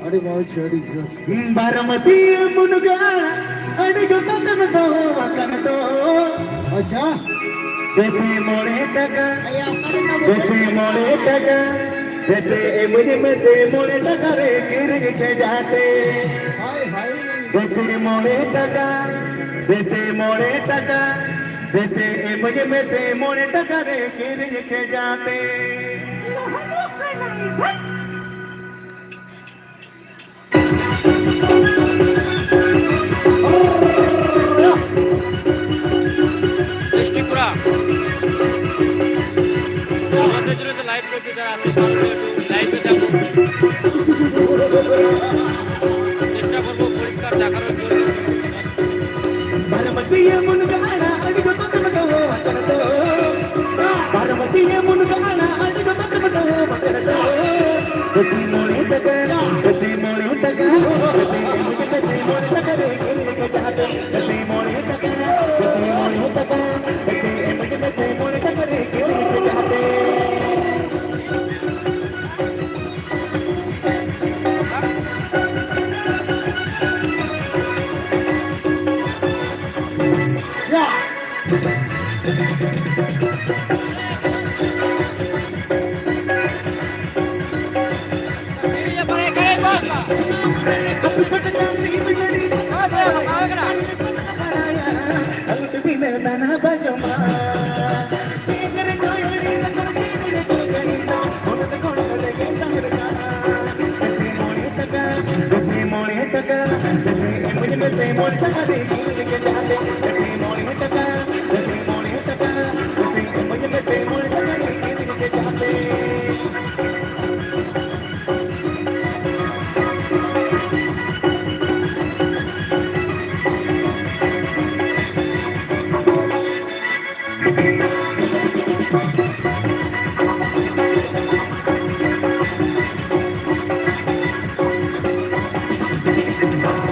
ᱟᱹᱰᱤ ᱢᱚᱡᱽ, ᱟᱹᱰᱤ ᱡᱳᱨ᱾ ᱵᱟᱨᱚ ᱢᱟᱹᱥᱤᱭᱟᱹ ᱢᱩᱱᱜᱟᱹ ᱟᱲᱟᱜ, ᱟᱹᱰᱤ ᱡᱚᱛᱚᱱ ᱛᱮᱢ ᱫᱚᱦᱚ ᱟᱠᱟᱫ ᱫᱚ᱾ ᱟᱪᱪᱷᱟ᱾ ᱫᱮᱥᱤ ᱢᱚᱬᱮ ᱴᱟᱠᱟ, ᱫᱮᱥᱤ ᱢᱚᱬᱮ ᱴᱟᱠᱟ, ᱫᱮᱥᱤ ᱤᱢᱟᱹᱧ ᱢᱮᱥᱮ ᱢᱚᱬᱮ ᱴᱟᱠᱟ ᱨᱮ ᱠᱤᱨᱤᱧ ᱠᱷᱮᱡᱟᱛᱮ᱾ ᱦᱳᱭ, ᱦᱳᱭ᱾ ᱫᱮᱥᱤ ᱢᱚᱬᱮ ᱴᱟᱠᱟ, ᱫᱮᱥᱤ ᱢᱚᱬᱮ ᱴᱟᱠᱟ, ᱫᱮᱥᱤ ᱤᱢᱟᱹᱧ ᱢᱮᱥᱮ ᱢᱚᱬᱮ ᱴᱟᱠᱟ ᱨᱮ ᱠᱤᱨᱤᱧ ᱠᱷᱮᱡᱟᱛᱮ᱾ ᱮᱥ ত্রিপুরা, আমাদের জন্য তো লাইভ করতে, যারা আসতে পারবে, একটু লাইভে যাবো। চেষ্টা করবো পরিষ্কার দেখানোর জন্য। ᱵᱟᱨᱚ ᱢᱟᱹᱥᱤᱭᱟᱹ ᱢᱩᱱᱜᱟᱹ ᱟᱲᱟᱜ ᱟᱹᱰᱤ ᱡᱚᱛᱚᱱ ᱛᱮᱢ ᱫᱚᱦᱚ ᱟᱠᱟᱫ ᱫᱚ᱾ ᱵᱟᱨᱚ ᱢᱟᱹᱥᱤᱭᱟᱹ ᱢᱩᱱᱜᱟᱹ ᱟᱲᱟᱜ ᱟᱹᱰᱤ ᱡᱚᱛᱚᱱ ᱛᱮᱢ ᱫᱚᱦᱚ ᱟᱠᱟᱫ ᱫᱚ᱾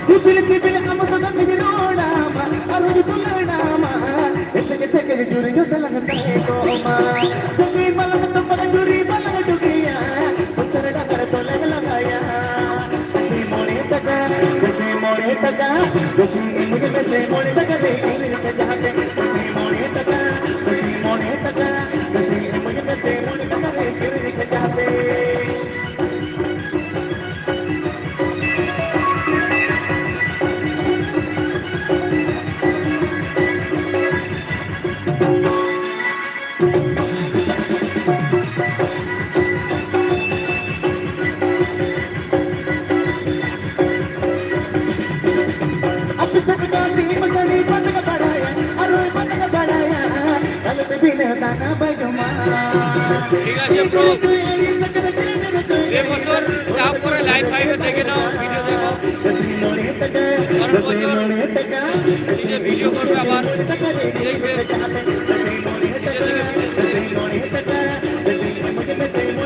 ᱥᱤᱵᱤᱞ ᱥᱤᱵᱤᱞ ᱟᱢ ᱥᱟᱞᱟᱜ ᱤᱧ ᱨᱚᱲᱟᱢᱟ, ᱟᱨᱦᱚᱸᱧ ᱫᱩᱞᱟᱹᱲᱟᱢᱟ, ᱮᱥᱮ ᱮᱥᱮ ᱜᱮ ᱡᱩᱨᱤ ᱡᱚᱛᱚ ᱞᱟᱝ ᱛᱟᱦᱮᱸ ᱠᱚᱜ ᱢᱟ᱾ ᱥᱟᱺᱜᱤᱧ ᱢᱟᱞᱟᱝ ᱛᱚᱯᱟᱜ ᱡᱩᱨᱤ ᱵᱟᱞᱟᱝ ᱰᱩᱵᱤᱭᱟ, ᱩᱛᱟᱹᱨ ᱰᱟᱦᱟᱨ ᱫᱚᱞᱮ ᱞᱟᱦᱟᱭᱟ᱾ ᱫᱩᱥᱤ ᱢᱚᱬᱮ ᱴᱟᱠᱟ, ᱫᱩᱥᱤ ᱢᱚᱬᱮ ᱴᱟᱠᱟ, ᱫᱩᱥᱤ ᱤᱢᱟᱹᱧ ᱢᱮᱥᱮ ᱢᱚᱬᱮ ᱴᱟᱠᱟ ᱨᱮ ᱠᱤᱨᱤᱧ ᱠᱟᱡᱟᱦᱟᱸ ᱛᱮ᱾ ᱫᱩᱥᱤ ᱢᱚᱬᱮ ᱴᱟᱠᱟ, ᱫᱩᱥᱤ ᱢᱚᱬᱮ ᱴᱟᱠᱟ, ᱫᱩᱥᱤ ᱤᱢᱟᱹᱧ ᱢᱮᱥᱮ ᱢᱚᱬᱮ ᱴᱟᱠᱟ ᱨᱮ ᱠᱤᱨᱤᱧ ᱠᱟᱡᱟᱦᱟᱸ ᱛᱮ᱾ ᱟᱯᱮ ᱥᱮᱫ ᱫᱚ ᱥᱤᱢ ᱜᱟᱹᱰᱤ ᱵᱟᱝ ᱠᱚ ᱵᱟᱲᱟᱭᱟ, ᱟᱨ ᱦᱚᱸ ᱵᱟᱝ ᱠᱚ ᱵᱟᱲᱟᱭᱟ, ᱟᱞᱮ ᱯᱮ ᱵᱤᱱᱟᱹ ᱫᱟᱱᱟ ᱵᱟᱭ ᱡᱚᱢᱟ᱾ ᱴᱷᱤᱠ ᱟᱪᱷᱮ, ᱵᱨᱳ᱾ ᱯᱮ ᱵᱚᱪᱷᱚᱨ ᱡᱟᱦᱟᱸ ᱯᱚᱨᱮ ᱞᱟᱭᱤᱵᱷ ᱯᱷᱟᱭᱤᱵᱷ ᱮ ᱛᱟᱦᱮᱸ ᱠᱟᱱᱟ, ᱵᱷᱤᱰᱤᱭᱳ ᱫᱮᱠᱷᱚ᱾ ᱯᱚᱨᱮᱨ ᱵᱚᱪᱷᱚᱨ ᱱᱤᱡᱮ ᱵᱷᱤᱰᱤᱭᱳ ᱠᱚᱨᱵᱮ ᱟᱵᱟᱨ᱾ দেখবে। নিজে থেকে ভিডিও তৈরি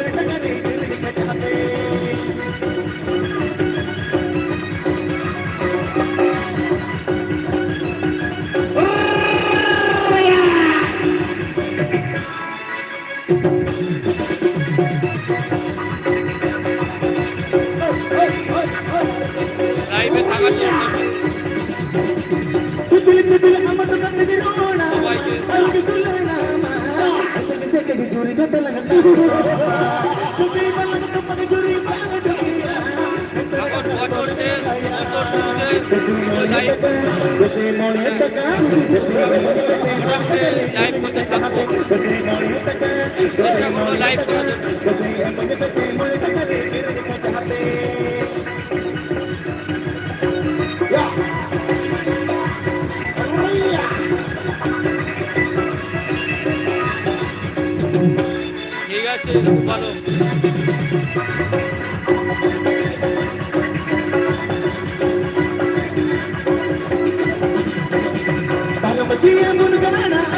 করবে। ᱞᱟᱭᱤᱵᱷ ᱠᱚ ᱫᱮᱠᱷᱟᱣ ᱠᱚ ᱪᱮᱥᱴᱟ ᱠᱚ ᱞᱟᱭᱤᱵᱷ ᱠᱚ ᱫᱮᱠᱷᱟᱣ ᱠᱚ᱾ ঠিক আছে, ভালো।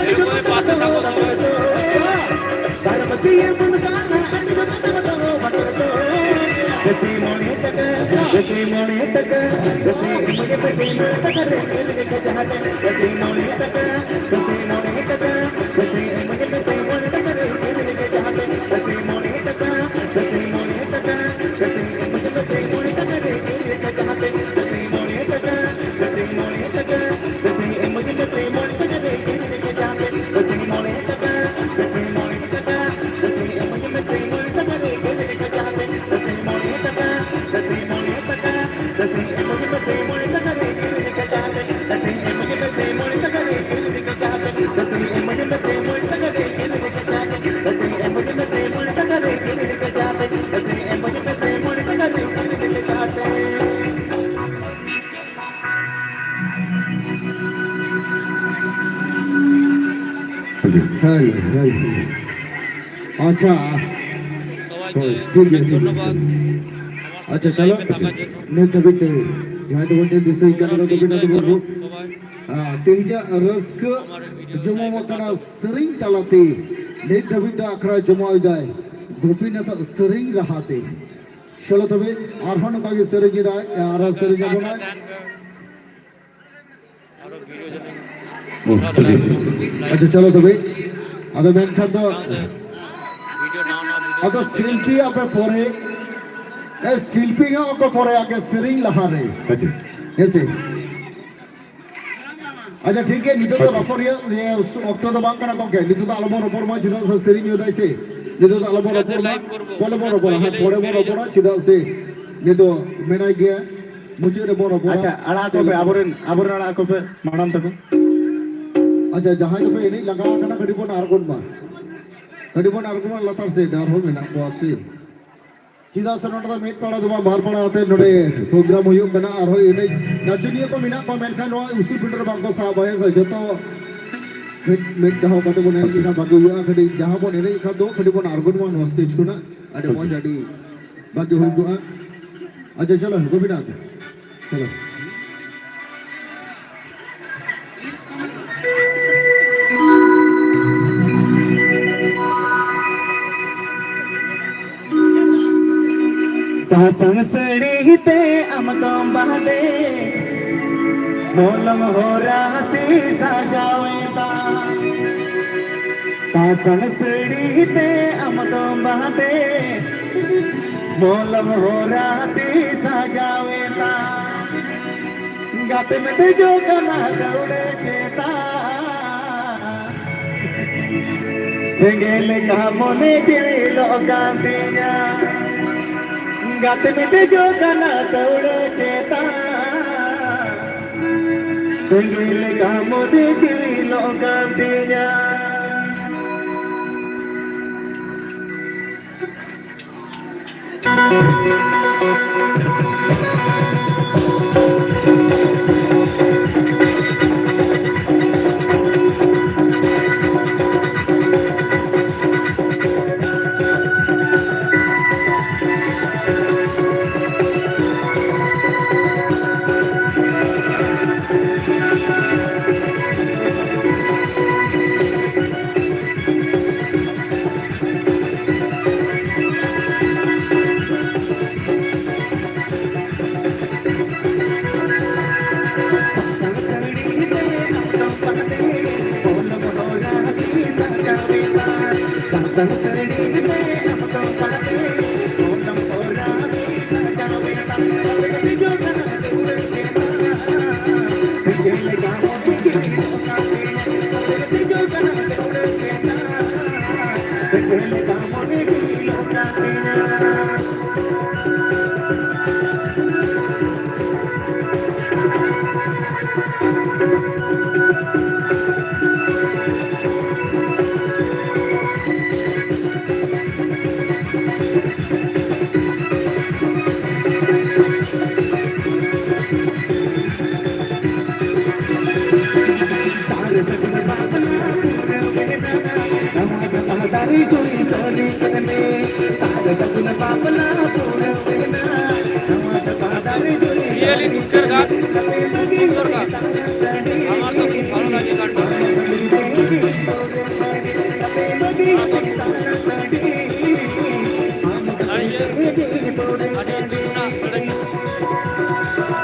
এরকম পাশে থাকো সবাই। ᱦᱮᱸ, ᱦᱮᱸ, ᱦᱮᱸ᱾ ᱟᱪᱪᱷᱟ᱾ ᱦᱳᱭ, ᱴᱷᱤᱠ ᱜᱮᱭᱟ, ᱴᱷᱤᱠ ᱜᱮᱭᱟ, ᱴᱷᱤᱠ ᱜᱮᱭᱟ᱾ ᱟᱪᱪᱷᱟ, ᱪᱚᱞᱚ, ᱱᱤᱛ ᱫᱷᱟᱹᱵᱤᱡ ᱛᱮ ᱡᱟᱦᱟᱸᱭ ᱫᱚᱵᱚᱱ ᱧᱮᱞ ᱫᱤᱥᱟᱹᱭ ᱠᱟᱱ ᱫᱚ ᱜᱳᱯᱤᱱᱟᱛᱷ ᱢᱩᱨᱢᱩ᱾ ᱟᱨ ᱛᱮᱦᱮᱧᱟᱜ ᱨᱟᱹᱥᱠᱟᱹ ᱡᱚᱢᱚᱢ ᱟᱠᱟᱱᱟ ᱥᱮᱨᱮᱧ ᱛᱟᱞᱟᱛᱮ᱾ ᱱᱤᱛ ᱫᱷᱟᱹᱵᱤᱡ ᱫᱚ ᱟᱠᱷᱲᱟ ᱡᱚᱢᱟᱣ ᱮᱫᱟᱭ ᱜᱳᱯᱤᱱᱟᱛᱷ ᱥᱮᱨᱮᱧ ᱨᱟᱦᱟᱛᱮ᱾ ᱪᱚᱞᱚ ᱛᱚᱵᱮ, ᱟᱨᱦᱚᱸ ᱱᱚᱝᱠᱟ ᱜᱮ ᱥᱮᱨᱮᱧ ᱮᱫᱟᱭ, ᱟᱨ ᱥᱮᱨᱮᱧ ᱟᱵᱚᱱᱟᱭ᱾ ᱟᱪᱪᱷᱟ, ᱪᱚᱞᱚ ᱛᱚᱵᱮ᱾ ᱟᱫᱚ ᱢᱮᱱᱠᱷᱟᱱ ᱫᱚ, ᱟᱫᱚ ᱥᱤᱞᱯᱤ ᱟᱯᱮ ᱯᱚᱨᱮ, ᱮ, ᱥᱤᱞᱯᱤ ᱦᱚᱸ ᱟᱯᱮ ᱯᱚᱨᱮ, ᱟᱜᱮ ᱥᱮᱨᱮᱧ ᱞᱟᱦᱟᱨᱮ᱾ ᱟᱪᱪᱷᱟ᱾ ᱦᱮᱸ ᱥᱮ? ᱟᱪᱪᱷᱟ, ᱴᱷᱤᱠ ᱜᱮᱭᱟ, ᱱᱤᱛᱚᱜ ᱫᱚ ᱟᱪᱪᱷᱟ᱾ ᱨᱚᱯᱚᱲ ᱨᱮᱭᱟᱜ, ᱤᱭᱟᱹ, ᱚᱠᱛᱚ ᱫᱚ ᱵᱟᱝ ᱠᱟᱱᱟ ᱜᱚᱢᱠᱮ, ᱱᱤᱛᱚᱜ ᱫᱚ ᱟᱞᱚᱵᱚᱱ ᱨᱚᱯᱚᱲ ᱢᱟ, ᱪᱮᱫᱟᱜ ᱥᱮ ᱥᱮᱨᱮᱧ ᱦᱚᱸ ᱫᱟᱭ ᱥᱮ, ᱱᱤᱛᱚᱜ ᱫᱚ ᱟᱞᱚᱵᱚᱱ ᱨᱚᱯᱚᱲ ᱢᱟ, ᱯᱚᱨᱮ ᱵᱚᱱ ᱨᱚᱯᱚᱲᱟ, ᱦᱮᱸ, ᱯᱚᱨᱮ ᱵᱚᱱ ᱨᱚᱯᱚᱲᱟ, ᱪᱮᱫᱟᱜ ᱥᱮ ᱱᱤᱛᱚᱜ ᱢᱮᱱᱟᱭ ᱜᱮᱭᱟ᱾ ᱢᱩᱪᱟᱹᱫ ᱨᱮᱵᱚᱱ ᱨᱚᱯᱚᱲᱟ᱾ ᱟᱪᱪᱷᱟ, ᱟᱲᱟᱜ ᱟᱠᱚ ᱯᱮ, ᱟᱵᱚᱨᱮᱱ, ᱟᱵᱚᱨᱮᱱ ᱟᱲᱟᱜ ᱟᱠᱚ ᱯᱮ, ᱢᱟᱲᱟᱝ ᱛᱟᱠᱚ᱾ ᱟᱪᱪᱷᱟ, ᱡᱟᱦᱟᱸᱭ ᱫᱚᱯᱮ ᱮᱱᱮᱡ ᱞᱟᱸᱜᱟ ᱟᱠᱟᱱᱟ, ᱠᱟᱹᱴᱤᱡ ᱵᱚᱱ ᱟᱬᱜᱚᱱ ᱢᱟ, ᱠᱟᱹᱴᱤᱡ ᱵᱚᱱ ᱟᱬᱜᱚᱱ ᱢᱟ ᱞᱟᱛᱟᱨ ᱥᱮᱫ, ᱟᱨᱦᱚᱸ ᱢᱮᱱᱟᱜ ᱠᱚᱣᱟ ᱥᱮ᱾ ᱪᱮᱫᱟᱜ ᱥᱮ ᱱᱚᱰᱮ ᱫᱚ ᱢᱤᱫ ᱯᱟᱲᱟ ᱫᱚ ᱵᱟᱝ, ᱵᱟᱨ ᱯᱟᱲᱟ ᱟᱛᱮ ᱱᱚᱰᱮ program ᱦᱩᱭᱩᱜ ᱠᱟᱱᱟ, ᱟᱨᱦᱚᱸ ᱮᱱᱮᱡ ᱱᱟᱪᱚᱱᱤᱭᱟᱹ ᱠᱚ ᱢᱮᱱᱟᱜ ᱠᱚᱣᱟ, ᱢᱮᱱᱠᱷᱟᱱ ᱱᱚᱣᱟ ᱤᱥᱩ ᱯᱤᱸᱰᱟᱹ ᱨᱮ ᱵᱟᱝᱠᱚ ᱥᱟᱵᱟ, ᱦᱮᱸ ᱥᱮ? ᱡᱚᱛᱚ ᱢᱤᱫ, ᱢᱤᱫ ᱫᱷᱟᱣ ᱠᱟᱛᱮ ᱵᱚᱱ ᱮᱱᱮᱡ ᱞᱮᱠᱷᱟᱱ ᱵᱷᱟᱜᱮ ᱦᱩᱭᱩᱜᱼᱟ᱾ ᱠᱟᱹᱴᱤᱡ ᱡᱟᱦᱟᱸ ᱵᱚᱱ ᱮᱱᱮᱡ ᱠᱷᱟᱱ ᱫᱚ ᱠᱟᱹᱴᱤᱡ ᱵᱚᱱ ᱟᱬᱜᱚᱱ ᱢᱟ ᱱᱚᱣᱟ stage ᱠᱷᱚᱱᱟᱜ, ᱟᱹᱰᱤ ᱢᱚᱡᱽ, ᱟᱹᱰᱤ ᱵᱷᱟᱜᱮ ᱦᱩᱭ ᱠᱚᱜᱼᱟ᱾ ᱟᱪᱪᱷᱟ, ᱪᱚᱞᱚ, ᱜᱳᱯᱤᱱᱟᱛᱷ, ᱪᱚᱞᱚ᱾ ᱥᱟᱥᱟᱝ ᱥᱟᱹᱲᱤ ᱛᱮ ᱟᱢ ᱫᱚᱢ ᱵᱟᱸᱫᱮ, ᱢᱚᱞᱚᱝ ᱦᱚᱨᱟ ᱦᱟᱹᱥᱤ ᱥᱟᱡᱟᱣᱮᱫᱟ᱾ ᱥᱟᱥᱟᱝ ᱥᱟᱹᱲᱤ ᱛᱮ ᱟᱢ ᱫᱚᱢ ᱵᱟᱸᱫᱮ, ᱢᱚᱞᱚᱝ ᱦᱚᱨᱟ ᱦᱟᱹᱥᱤ ᱥᱟᱡᱟᱣᱮᱫᱟ᱾ ᱜᱟᱛᱮᱢ ᱫᱮᱡᱚᱜ ᱠᱟᱱᱟ ᱫᱟᱹᱣᱲᱟᱹ ᱪᱮᱛᱟᱱ, ᱥᱮᱸᱜᱮᱞ ᱞᱮᱠᱟ ᱢᱚᱱᱮ ᱡᱤᱣᱤ ᱞᱚᱜ ᱠᱟᱱ ᱛᱤᱧᱟ᱾ ᱜᱟᱛᱮᱢ ᱫᱮᱡᱚᱜ ᱠᱟᱱᱟ ᱫᱟᱹᱣᱲᱟᱹ ᱪᱮᱛᱟᱱ, ᱥᱮᱸᱜᱮᱞ ᱞᱮᱠᱟ ᱢᱚᱱᱮ ᱡᱤᱣᱤ ᱞᱚᱜ ᱠᱟᱱ ᱛᱤᱧᱟ᱾ রিয়েলি দুঃখের গান, দুঃখের গান। আমার তো খুব ভালো লাগে গানটা। ᱟᱹᱰᱤ ᱡᱳᱨ ᱨᱮᱱᱟᱜ ᱥᱟᱰᱮ ᱠᱟᱱᱟ᱾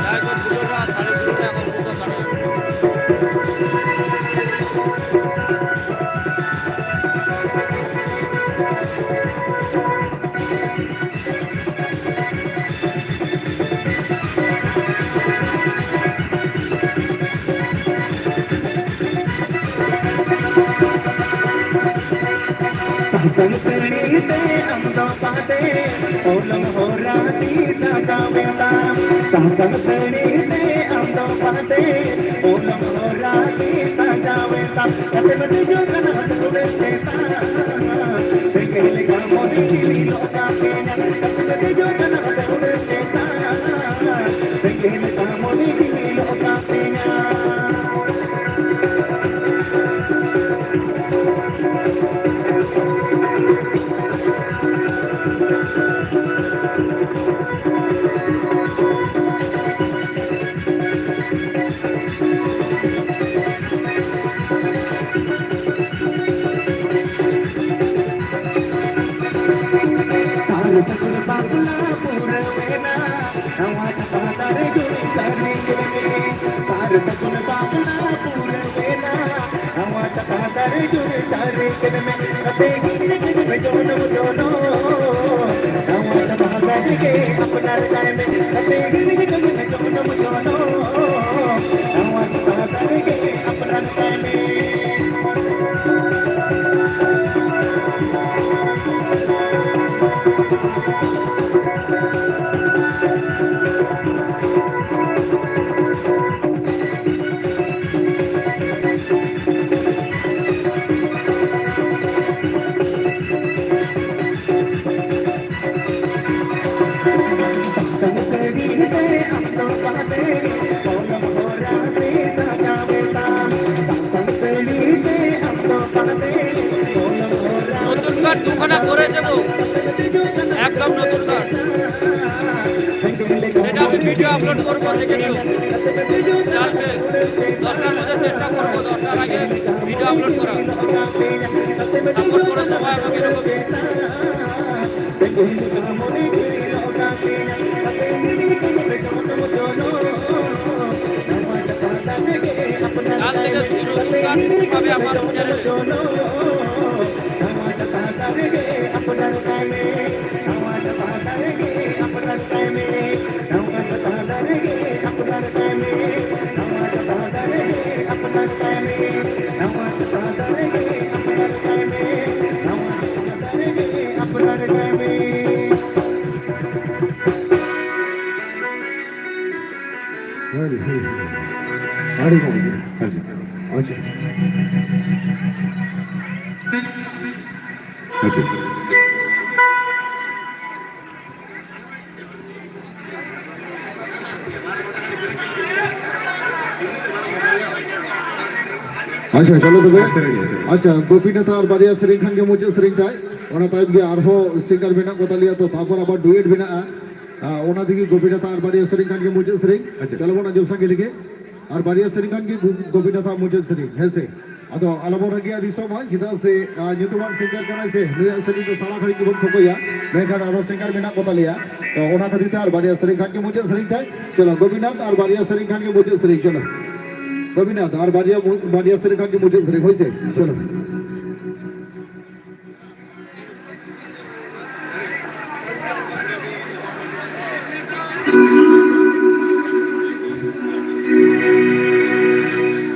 ᱡᱟᱦᱟᱸᱭ ᱠᱚ ᱫᱩᱞᱟᱹᱲ ᱨᱮᱱᱟᱜ ᱥᱟᱰᱮ ᱫᱩᱞᱟᱹᱲ ᱨᱮᱱᱟᱜ ᱠᱚ ᱫᱩᱞᱟᱹᱲ ᱥᱟᱰᱮ᱾ ᱥᱟᱦᱠᱟᱞ ᱥᱟᱹᱲᱤ ᱛᱮ ᱟᱢ ᱫᱚ ᱯᱟᱦᱴᱮ ᱚᱞᱚᱜ ᱦᱚᱨᱟ ᱛᱤ ᱥᱟᱡᱟᱣᱮᱱ ᱛᱟᱢ᱾ ᱥᱟᱦᱠᱟᱞ ᱥᱟᱹᱲᱤ ᱛᱮ ᱟᱢ ᱫᱚ ᱯᱟᱦᱴᱮ ᱚᱞᱚᱜ ᱦᱚᱨᱟ ᱛᱤ ᱥᱟᱡᱟᱣᱮᱱ ᱛᱟᱢ᱾ ᱠᱟᱛᱮ ᱢᱟᱹᱴᱤ ᱡᱚᱜ ᱠᱟᱱᱟ ᱦᱟᱛ ᱠᱚ ᱵᱮᱥ ᱛᱮ ᱛᱟᱢ᱾ ᱥᱮᱸᱜᱮᱞ ᱞᱮᱠᱟ ᱢᱚᱱᱮ ᱡᱤᱣᱤ ᱞᱚᱜ ᱠᱟᱛᱮ ᱧᱟᱢ᱾ ᱠᱟᱛᱮ ᱢᱟᱹᱴᱤ ᱡᱚᱜ ᱠᱟᱱᱟ ᱦᱟᱛ ᱠᱚ ᱵᱮᱥ ᱛᱮ ᱛᱟᱢ᱾ ᱥᱮᱸᱜᱮᱞ ᱞᱮᱠᱟ ᱢᱚᱱᱮ ᱡᱤᱣᱤ ᱞᱚᱜ ᱠᱟᱛᱮ ᱧᱟᱢ᱾ ᱥᱟᱨ ᱥᱟᱹᱜᱩᱱ ᱵᱟᱯᱞᱟ ᱯᱩᱨᱟᱹᱣᱮᱱᱟ, ᱱᱟᱣᱟ ᱪᱟᱯᱟ ᱫᱟᱨᱮ ᱡᱩᱨᱤ ᱥᱟᱹᱨᱤ ᱠᱮᱫ ᱢᱮ᱾ ᱥᱟᱨ ᱥᱟᱹᱜᱩᱱ ᱵᱟᱯᱞᱟ ᱯᱩᱨᱟᱹᱣᱮᱱᱟ, ᱱᱟᱣᱟ ᱪᱟᱯᱟ ᱫᱟᱨᱮ ᱡᱩᱨᱤ ᱥᱟᱹᱨᱤ ᱠᱮᱫ ᱢᱮ᱾ ᱠᱟᱛᱮ ᱦᱤᱲᱤᱧ ᱠᱟᱹᱧ ᱢᱮ ᱡᱚᱱᱚᱢ ᱡᱚᱱᱚᱢ, ᱱᱟᱣᱟ ᱪᱟᱯᱟ ᱫᱟᱨᱮ ᱜᱮ ᱟᱯᱱᱟᱨ ᱠᱟᱭ ᱢᱮ᱾ ᱠᱟᱛᱮ ᱦᱤᱲᱤᱧ ᱠᱟᱹᱧ ᱢᱮ ᱡᱚᱱᱚᱢ ᱡᱚᱱᱚᱢ, ᱱᱟᱣᱟ ᱪᱟᱯᱟ ᱫᱟᱨᱮ ᱜᱮ ᱟᱯᱱᱟᱨ ᱠᱟᱭ ᱢᱮ᱾ নতুন গান দুখানা করে দেবো। একদম নতুন গান। সেটা আমি ভিডিও আপলোড করবো, দেখে নিও। কালকে দশটার মধ্যে চেষ্টা করবো, দশটার আগে ভিডিও আপলোড করা। সাপোর্ট করো সবাই আমাকে এরকম। কাল থেকে শুরু হবে আমার চ্যানেলে। ᱟᱹᱰᱤ ᱢᱚᱡᱽ᱾ ᱟᱪᱪᱷᱟ᱾ ᱟᱪᱪᱷᱟ᱾ ᱟᱪᱪᱷᱟ᱾ ᱟᱪᱪᱷᱟ, ᱪᱚᱞᱚ ᱛᱚᱵᱮ᱾ ᱟᱪᱪᱷᱟ, ᱜᱳᱯᱤᱱᱟᱛᱷ ᱟᱨ ᱵᱟᱨᱭᱟ ᱥᱮᱨᱮᱧ ᱠᱷᱟᱱ ᱜᱮ ᱢᱩᱪᱟᱹᱫ ᱥᱮᱨᱮᱧ ᱛᱟᱭ᱾ ᱚᱱᱟ ᱛᱟᱭᱚᱢ ᱜᱮ ᱟᱨᱦᱚᱸ ᱥᱤᱝᱜᱟᱨ ᱢᱮᱱᱟᱜ ᱠᱚ ᱛᱟᱞᱮᱭᱟ, ᱛᱚ ᱛᱟᱨᱯᱚᱨ ᱟᱵᱟᱨ ᱰᱩᱭᱮᱴ ᱢᱮᱱᱟᱜᱼᱟ᱾ ᱟᱨ ᱚᱱᱟ ᱛᱮᱜᱮ ᱜᱳᱯᱤᱱᱟᱛᱷ ᱟᱨ ᱵᱟᱨᱭᱟ ᱥᱮᱨᱮᱧ ᱠᱷᱟᱱ ᱜᱮ ᱢᱩᱪᱟᱹᱫ ᱥᱮᱨᱮᱧ᱾ ᱟᱪᱪᱷᱟ᱾ ᱪᱚᱞᱚ ᱵᱚᱱ ᱟᱸᱡᱚᱢ ᱥᱟᱸᱜᱮ ᱞᱮᱜᱮ᱾ ᱟᱨ ᱵᱟᱨᱭᱟ ᱥᱮᱨᱮᱧ ᱠᱷᱟᱱ ᱜᱮ ᱜᱳ-, ᱜᱳᱯᱤᱱᱟᱛᱷ ᱟᱜ ᱢᱩᱪᱟᱹᱫ ᱥᱮᱨᱮᱧ, ᱦᱮᱸ ᱥᱮ? ᱟᱫᱚ ᱟᱞᱚᱵᱚᱱ ᱨᱟᱹᱜᱤᱜᱼᱟ ᱫᱤᱥᱚᱢ ᱦᱚᱲ, ᱪᱮᱫᱟᱜ ᱥᱮ, ᱟᱨ, ᱧᱩᱛᱩᱢᱟᱱ ᱥᱤᱝᱜᱟᱨ ᱠᱟᱱᱟᱭ ᱥᱮ, ᱱᱩᱭᱟᱜ ᱥᱮᱨᱮᱧ ᱫᱚ ᱥᱟᱨᱟ ᱜᱷᱟᱹᱲᱤᱡ ᱜᱮᱵᱚᱱ ᱴᱷᱚᱠᱚᱭᱟ, ᱢᱮᱱᱠᱷᱟᱱ ᱟᱨᱦᱚᱸ ᱥᱤᱝᱜᱟᱨ ᱢᱮᱱᱟᱜ ᱠᱚ ᱛᱟᱞᱮᱭᱟ᱾ ᱛᱚ ᱚᱱᱟ ᱠᱷᱟᱹᱛᱤᱨ ᱛᱮ ᱟᱨ ᱵᱟᱨᱭᱟ ᱥᱮᱨᱮᱧ ᱠᱷᱟᱱ ᱜᱮ ᱢᱩᱪᱟᱹᱫ ᱥᱮᱨᱮᱧ ᱛᱟᱭ᱾ ᱪᱚᱞᱚ ᱜᱳᱯᱤᱱᱟᱛᱷ ᱟᱨ ᱵᱟᱨᱭᱟ ᱥᱮᱨᱮᱧ ᱠᱷᱟᱱ ᱜᱮ ᱢᱩᱪᱟᱹᱫ ᱥᱮᱨᱮᱧ, ᱪᱚᱞᱚ᱾ ᱜᱳᱯᱤᱱᱟᱛᱷ ᱟᱨ ᱵᱟᱨᱭᱟ ᱢᱩ-, ᱵᱟᱨᱭᱟ ᱥᱮᱨᱮᱧ ᱠᱷᱟᱱ ᱜᱮ ᱢᱩᱪᱟᱹᱫ ᱥᱮᱨᱮᱧ, ᱦᱳᱭ ᱥᱮ? ᱪᱚᱞᱚ᱾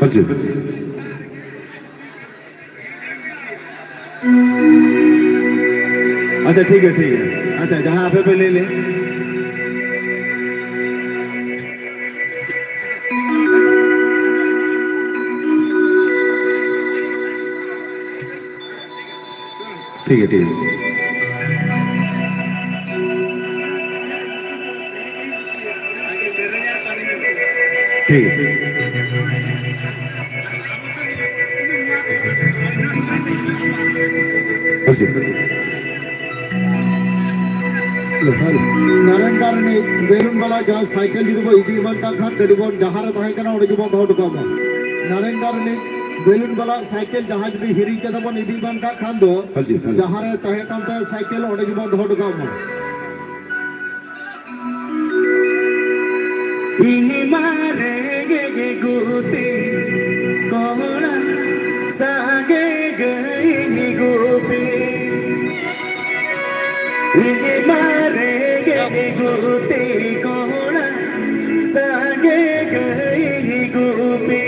ᱟᱪᱪᱷᱟ᱾ ᱟᱪᱪᱷᱟ, ᱴᱷᱤᱠ ᱜᱮᱭᱟ, ᱴᱷᱤᱠ ᱜᱮᱭᱟ᱾ ᱟᱪᱪᱷᱟ, ᱡᱟᱦᱟᱸ ᱟᱯᱮ ᱯᱮ ᱞᱟᱹᱭ ᱞᱮᱫ᱾ ᱴᱷᱤᱠ ᱜᱮᱭᱟ, ᱴᱷᱤᱠ ᱜᱮᱭᱟ᱾ ᱴᱷᱤᱠ ᱜᱮᱭᱟ᱾ ᱦᱳᱭ ᱥᱮ᱾ ᱱᱟᱨᱮᱱᱫᱟ ᱨᱤᱱᱤᱡ ᱵᱮᱞᱩᱱ ᱵᱟᱞᱟ ᱡᱟᱦᱟᱸ ᱥᱟᱭᱠᱮᱞ ᱡᱩᱫᱤ ᱵᱚᱱ ᱤᱫᱤ ᱮᱢᱟᱱ ᱠᱟᱜ ᱠᱷᱟᱱ, ᱜᱟᱹᱰᱤ ᱵᱚᱱ ᱡᱟᱦᱟᱸ ᱨᱮ ᱛᱟᱦᱮᱸ ᱠᱟᱱᱟ ᱚᱸᱰᱮ ᱜᱮᱵᱚᱱ ᱫᱚᱦᱚ ᱦᱚᱴᱚ ᱠᱟᱜ ᱢᱟ᱾ ᱱᱟᱨᱮᱱᱫᱟ ᱨᱤᱱᱤᱡ ᱵᱮᱞᱩᱱ ᱵᱟᱞᱟ ᱥᱟᱭᱠᱮᱞ ᱡᱟᱦᱟᱸᱭ ᱡᱩᱫᱤ ᱦᱤᱲᱤᱧ ᱠᱟᱛᱮ ᱵᱚᱱ ᱤᱫᱤ ᱮᱢᱟᱱ ᱠᱟᱜ ᱠᱷᱟᱱ ᱫᱚ, ᱦᱟᱸᱡᱤ, ᱦᱟᱸᱡᱤ᱾ ᱡᱟᱦᱟᱸ ᱨᱮ ᱛᱟᱦᱮᱸ ᱠᱟᱱ ᱛᱟᱭᱟ ᱥᱟᱭᱠᱮᱞ ᱚᱸᱰᱮ ᱜᱮᱵᱚᱱ ᱫᱚᱦᱚ ᱦᱚᱴᱚ ᱠᱟᱜ ᱢᱟ᱾ ᱤᱧ ᱢᱟ ᱨᱮᱸᱜᱮᱡ ᱜᱩᱛᱤ ᱠᱚᱲᱟ, ᱥᱟᱸᱜᱮ ᱜᱟᱹᱭ ᱜᱩᱯᱤ᱾ ᱤᱧ ᱢᱟ ᱨᱮᱸᱜᱮᱡ ᱜᱩᱛᱤ ᱠᱚᱲᱟ, ᱥᱟᱸᱜᱮ ᱜᱟᱹᱭ ᱜᱩᱯᱤ᱾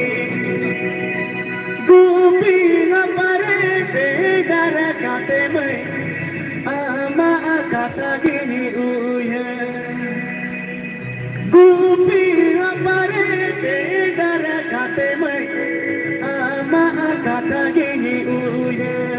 ᱜᱩᱯᱤ ᱦᱟᱯᱟᱨᱮ ᱛᱮ ᱰᱟᱨᱟ ᱠᱟᱛᱮ ᱢᱟᱹᱭ, ᱟᱢᱟᱜ ᱠᱟᱛᱷᱟ ᱜᱤᱧ ᱩᱭᱦᱟᱹᱨ᱾ ᱜᱩᱯᱤ ᱦᱟᱯᱟᱨᱮ ᱛᱮ ᱰᱟᱨᱟ ᱠᱟᱛᱮ ᱢᱟᱹᱭ, ᱟᱢᱟᱜ ᱠᱟᱛᱷᱟ ᱜᱤᱧ ᱩᱭᱦᱟᱹᱨ᱾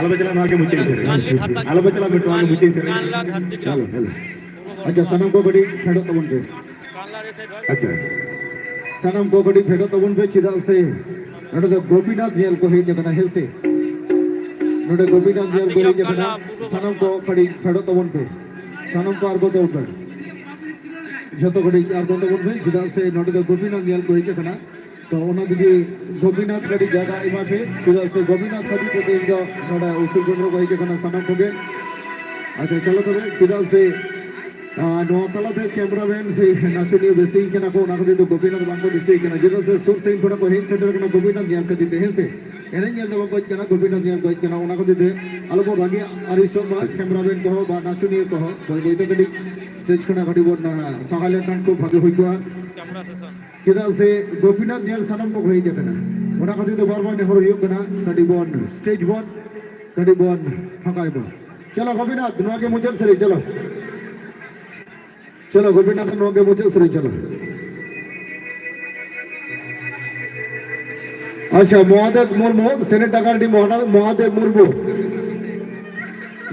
ᱟᱞᱚ ᱪᱟᱞᱟᱜ, ᱱᱚᱣᱟ ᱜᱮ ᱢᱩᱪᱟᱹᱫ ᱥᱮᱨᱮᱧ᱾ ᱟᱞᱚ ᱯᱮ ᱪᱟᱞᱟᱜ, ᱱᱚᱣᱟ ᱜᱮ ᱢᱩᱪᱟᱹᱫ ᱥᱮᱨᱮᱧ᱾ Hello, hello. ᱟᱪᱪᱷᱟ, ᱥᱟᱱᱟᱢ ᱠᱚ ᱠᱟᱹᱴᱤᱡ ᱯᱷᱮᱰᱚᱜ ᱛᱟᱵᱚᱱ ᱯᱮ᱾ ᱟᱪᱪᱷᱟ, ᱥᱟᱱᱟᱢ ᱠᱚ ᱠᱟᱹᱴᱤᱡ ᱯᱷᱮᱰᱚᱜ ᱛᱟᱵᱚᱱ ᱯᱮ, ᱪᱮᱫᱟᱜ ᱥᱮ ᱱᱚᱰᱮ ᱫᱚ ᱜᱳᱯᱤᱱᱟᱛᱷ ᱧᱮᱞ ᱠᱚ ᱦᱮᱡ ᱟᱠᱟᱱᱟ, ᱦᱮᱸ ᱥᱮ? ᱱᱚᱰᱮ ᱜᱳᱯᱤᱱᱟᱛᱷ ᱧᱮᱞ ᱠᱚ ᱦᱮᱡ ᱟᱠᱟᱱᱟ᱾ ᱥᱟᱱᱟᱢ ᱠᱚ ᱠᱟᱹᱴᱤᱡ ᱯᱷᱮᱰᱚᱜ ᱛᱟᱵᱚᱱ ᱯᱮ, ᱥᱟᱱᱟᱢ ᱠᱚ ᱟᱬᱜᱚ ᱛᱟᱵᱚᱱ ᱯᱮ, ᱡᱷᱚᱛᱚ ᱠᱟᱹᱴᱤᱡ ᱟᱬᱜᱚ ᱛᱟᱵᱚᱱ ᱯᱮ, ᱪᱮᱫᱟᱜ ᱥᱮ ᱱᱚᱰᱮ ᱫᱚ ᱜᱳᱯᱤᱱᱟᱛᱷ ᱧᱮᱞ ᱠᱚ ᱦᱮᱡ ᱟᱠᱟᱱᱟ᱾ ᱛᱚ ᱚᱱᱟ ᱡᱩᱫᱤ ᱜᱳᱯᱤᱱᱟᱛᱷ ᱠᱟᱹᱴᱤᱡ ᱡᱟᱭᱜᱟ ᱮᱢᱟ ᱯᱮ, ᱪᱮᱫᱟᱜ ᱥᱮ ᱜᱳᱯᱤᱱᱟᱛᱷ ᱠᱷᱟᱹᱛᱤᱨ ᱛᱮ ᱛᱮᱦᱮᱧ ᱫᱚ ᱱᱚᱰᱮ ᱩᱥᱩᱞ ᱠᱮᱱᱫᱨᱚ ᱠᱚ ᱦᱮᱡ ᱟᱠᱟᱱᱟ ᱥᱟᱱᱟᱢ ᱠᱚᱜᱮ᱾ ᱟᱪᱪᱷᱟ, ᱪᱚᱞᱚ ᱛᱚᱵᱮ, ᱪᱮᱫᱟᱜ ᱥᱮ, ᱟᱨ ᱱᱚᱣᱟ ᱛᱟᱞᱟᱛᱮ ᱠᱮᱢᱨᱟᱢᱮᱱ ᱥᱮ ᱱᱟᱪᱚᱱᱤᱭᱟᱹ ᱵᱮᱥᱤ ᱠᱟᱱᱟ ᱠᱚ, ᱚᱱᱟ ᱠᱷᱟᱹᱛᱤᱨ ᱛᱮ ᱜᱳᱯᱤᱱᱟᱛᱷ ᱵᱟᱝᱠᱚ ᱫᱤᱥᱟᱹᱭ ᱠᱟᱱᱟ᱾ ᱪᱮᱫᱟᱜ ᱥᱮ ᱥᱩᱨ ᱥᱟᱺᱜᱤᱧ ᱠᱷᱚᱱᱟᱜ ᱠᱚ ᱦᱮᱡ ᱥᱮᱴᱮᱨ ᱠᱟᱱᱟ ᱜᱳᱯᱤᱱᱟᱛᱷ ᱧᱮᱞ ᱠᱷᱟᱹᱛᱤᱨ ᱛᱮ, ᱦᱮᱸ ᱥᱮ? ᱮᱱᱮᱡ ᱧᱮᱞ ᱫᱚ ᱵᱟᱝ ᱠᱚ ᱦᱮᱡ ᱠᱟᱱᱟ, ᱜᱳᱯᱤᱱᱟᱛᱷ ᱧᱮᱞ ᱠᱚ ᱦᱮᱡ ᱠᱟᱱᱟ᱾ ᱚᱱᱟ ᱠᱷᱟᱹᱛᱤᱨ ᱛᱮ ᱟᱞᱚ ᱵᱚᱱ ᱨᱟᱹᱜᱤ ᱟᱹᱲᱤᱥᱚᱜ ᱢᱟ, ᱠᱮᱢᱨᱟᱢᱮᱱ ᱠᱚᱦᱚᱸ ᱵᱟ ᱱᱟᱪᱚᱱᱤᱭᱟᱹ ᱠᱚᱦᱚᱸ ᱵᱟᱹᱭ ᱵᱟᱹᱭ ᱛᱮ ᱠᱟᱹᱴᱤᱡ ᱥᱴᱮᱡᱽ ᱠᱷᱚᱱᱟᱜ ᱠᱟᱹᱴᱤᱡ ᱵᱚᱱ, ᱟᱸ, ᱥᱟᱦᱟ ᱞᱮᱱᱠᱷᱟᱱ ᱠᱷᱩᱵ ᱵᱷᱟᱜᱮ ᱦᱩᱭ ᱠᱚᱜᱼᱟ᱾ ᱪᱮᱫᱟᱜ ᱥᱮ ᱜᱳᱯᱤᱱᱟᱛᱷ ᱧᱮᱞ ᱥᱟᱱᱟᱢ ᱠᱚᱠᱚ ᱦᱮᱡ ᱟᱠᱟᱱᱟ, ᱚᱱᱟ ᱠᱷᱟᱹᱛᱤᱨ ᱛᱮ ᱵᱟᱨ ᱵᱟᱨ ᱱᱮᱦᱚᱨ ᱦᱩᱭᱩᱜ ᱠᱟᱱᱟ, ᱠᱟᱹᱴᱤᱡ ᱵᱚᱱ ᱥᱴᱮᱡᱽ ᱵᱚᱱ, ᱠᱟᱹᱴᱤᱡ ᱵᱚᱱ ᱯᱷᱟᱸᱠᱟᱭ ᱢᱟ᱾ ᱪᱚᱞᱚ ᱜᱳᱯᱤᱱᱟᱛᱷ, ᱱᱚᱣᱟ ᱜᱮ ᱢᱩᱪᱟᱹᱫ ᱥᱮᱨᱮᱧ, ᱪᱚᱞᱚ᱾ ᱪᱚᱞᱚ ᱜᱳᱯᱤᱱᱟᱛᱷ, ᱱᱚᱣᱟ ᱜᱮ ᱢᱩᱪᱟᱹᱫ ᱥᱮᱨᱮᱧ, ᱪᱚᱞᱚ᱾ ᱟᱪᱪᱷᱟ, ᱢᱚᱦᱟᱫᱮᱵ ᱢᱩᱨᱢᱩ, ᱥᱮᱱᱮᱴ ᱰᱟᱠᱟᱨᱰᱤ ᱢᱚᱦᱟᱱᱟ-, ᱢᱚᱦᱟᱫᱮᱵ ᱢᱩᱨᱢᱩ,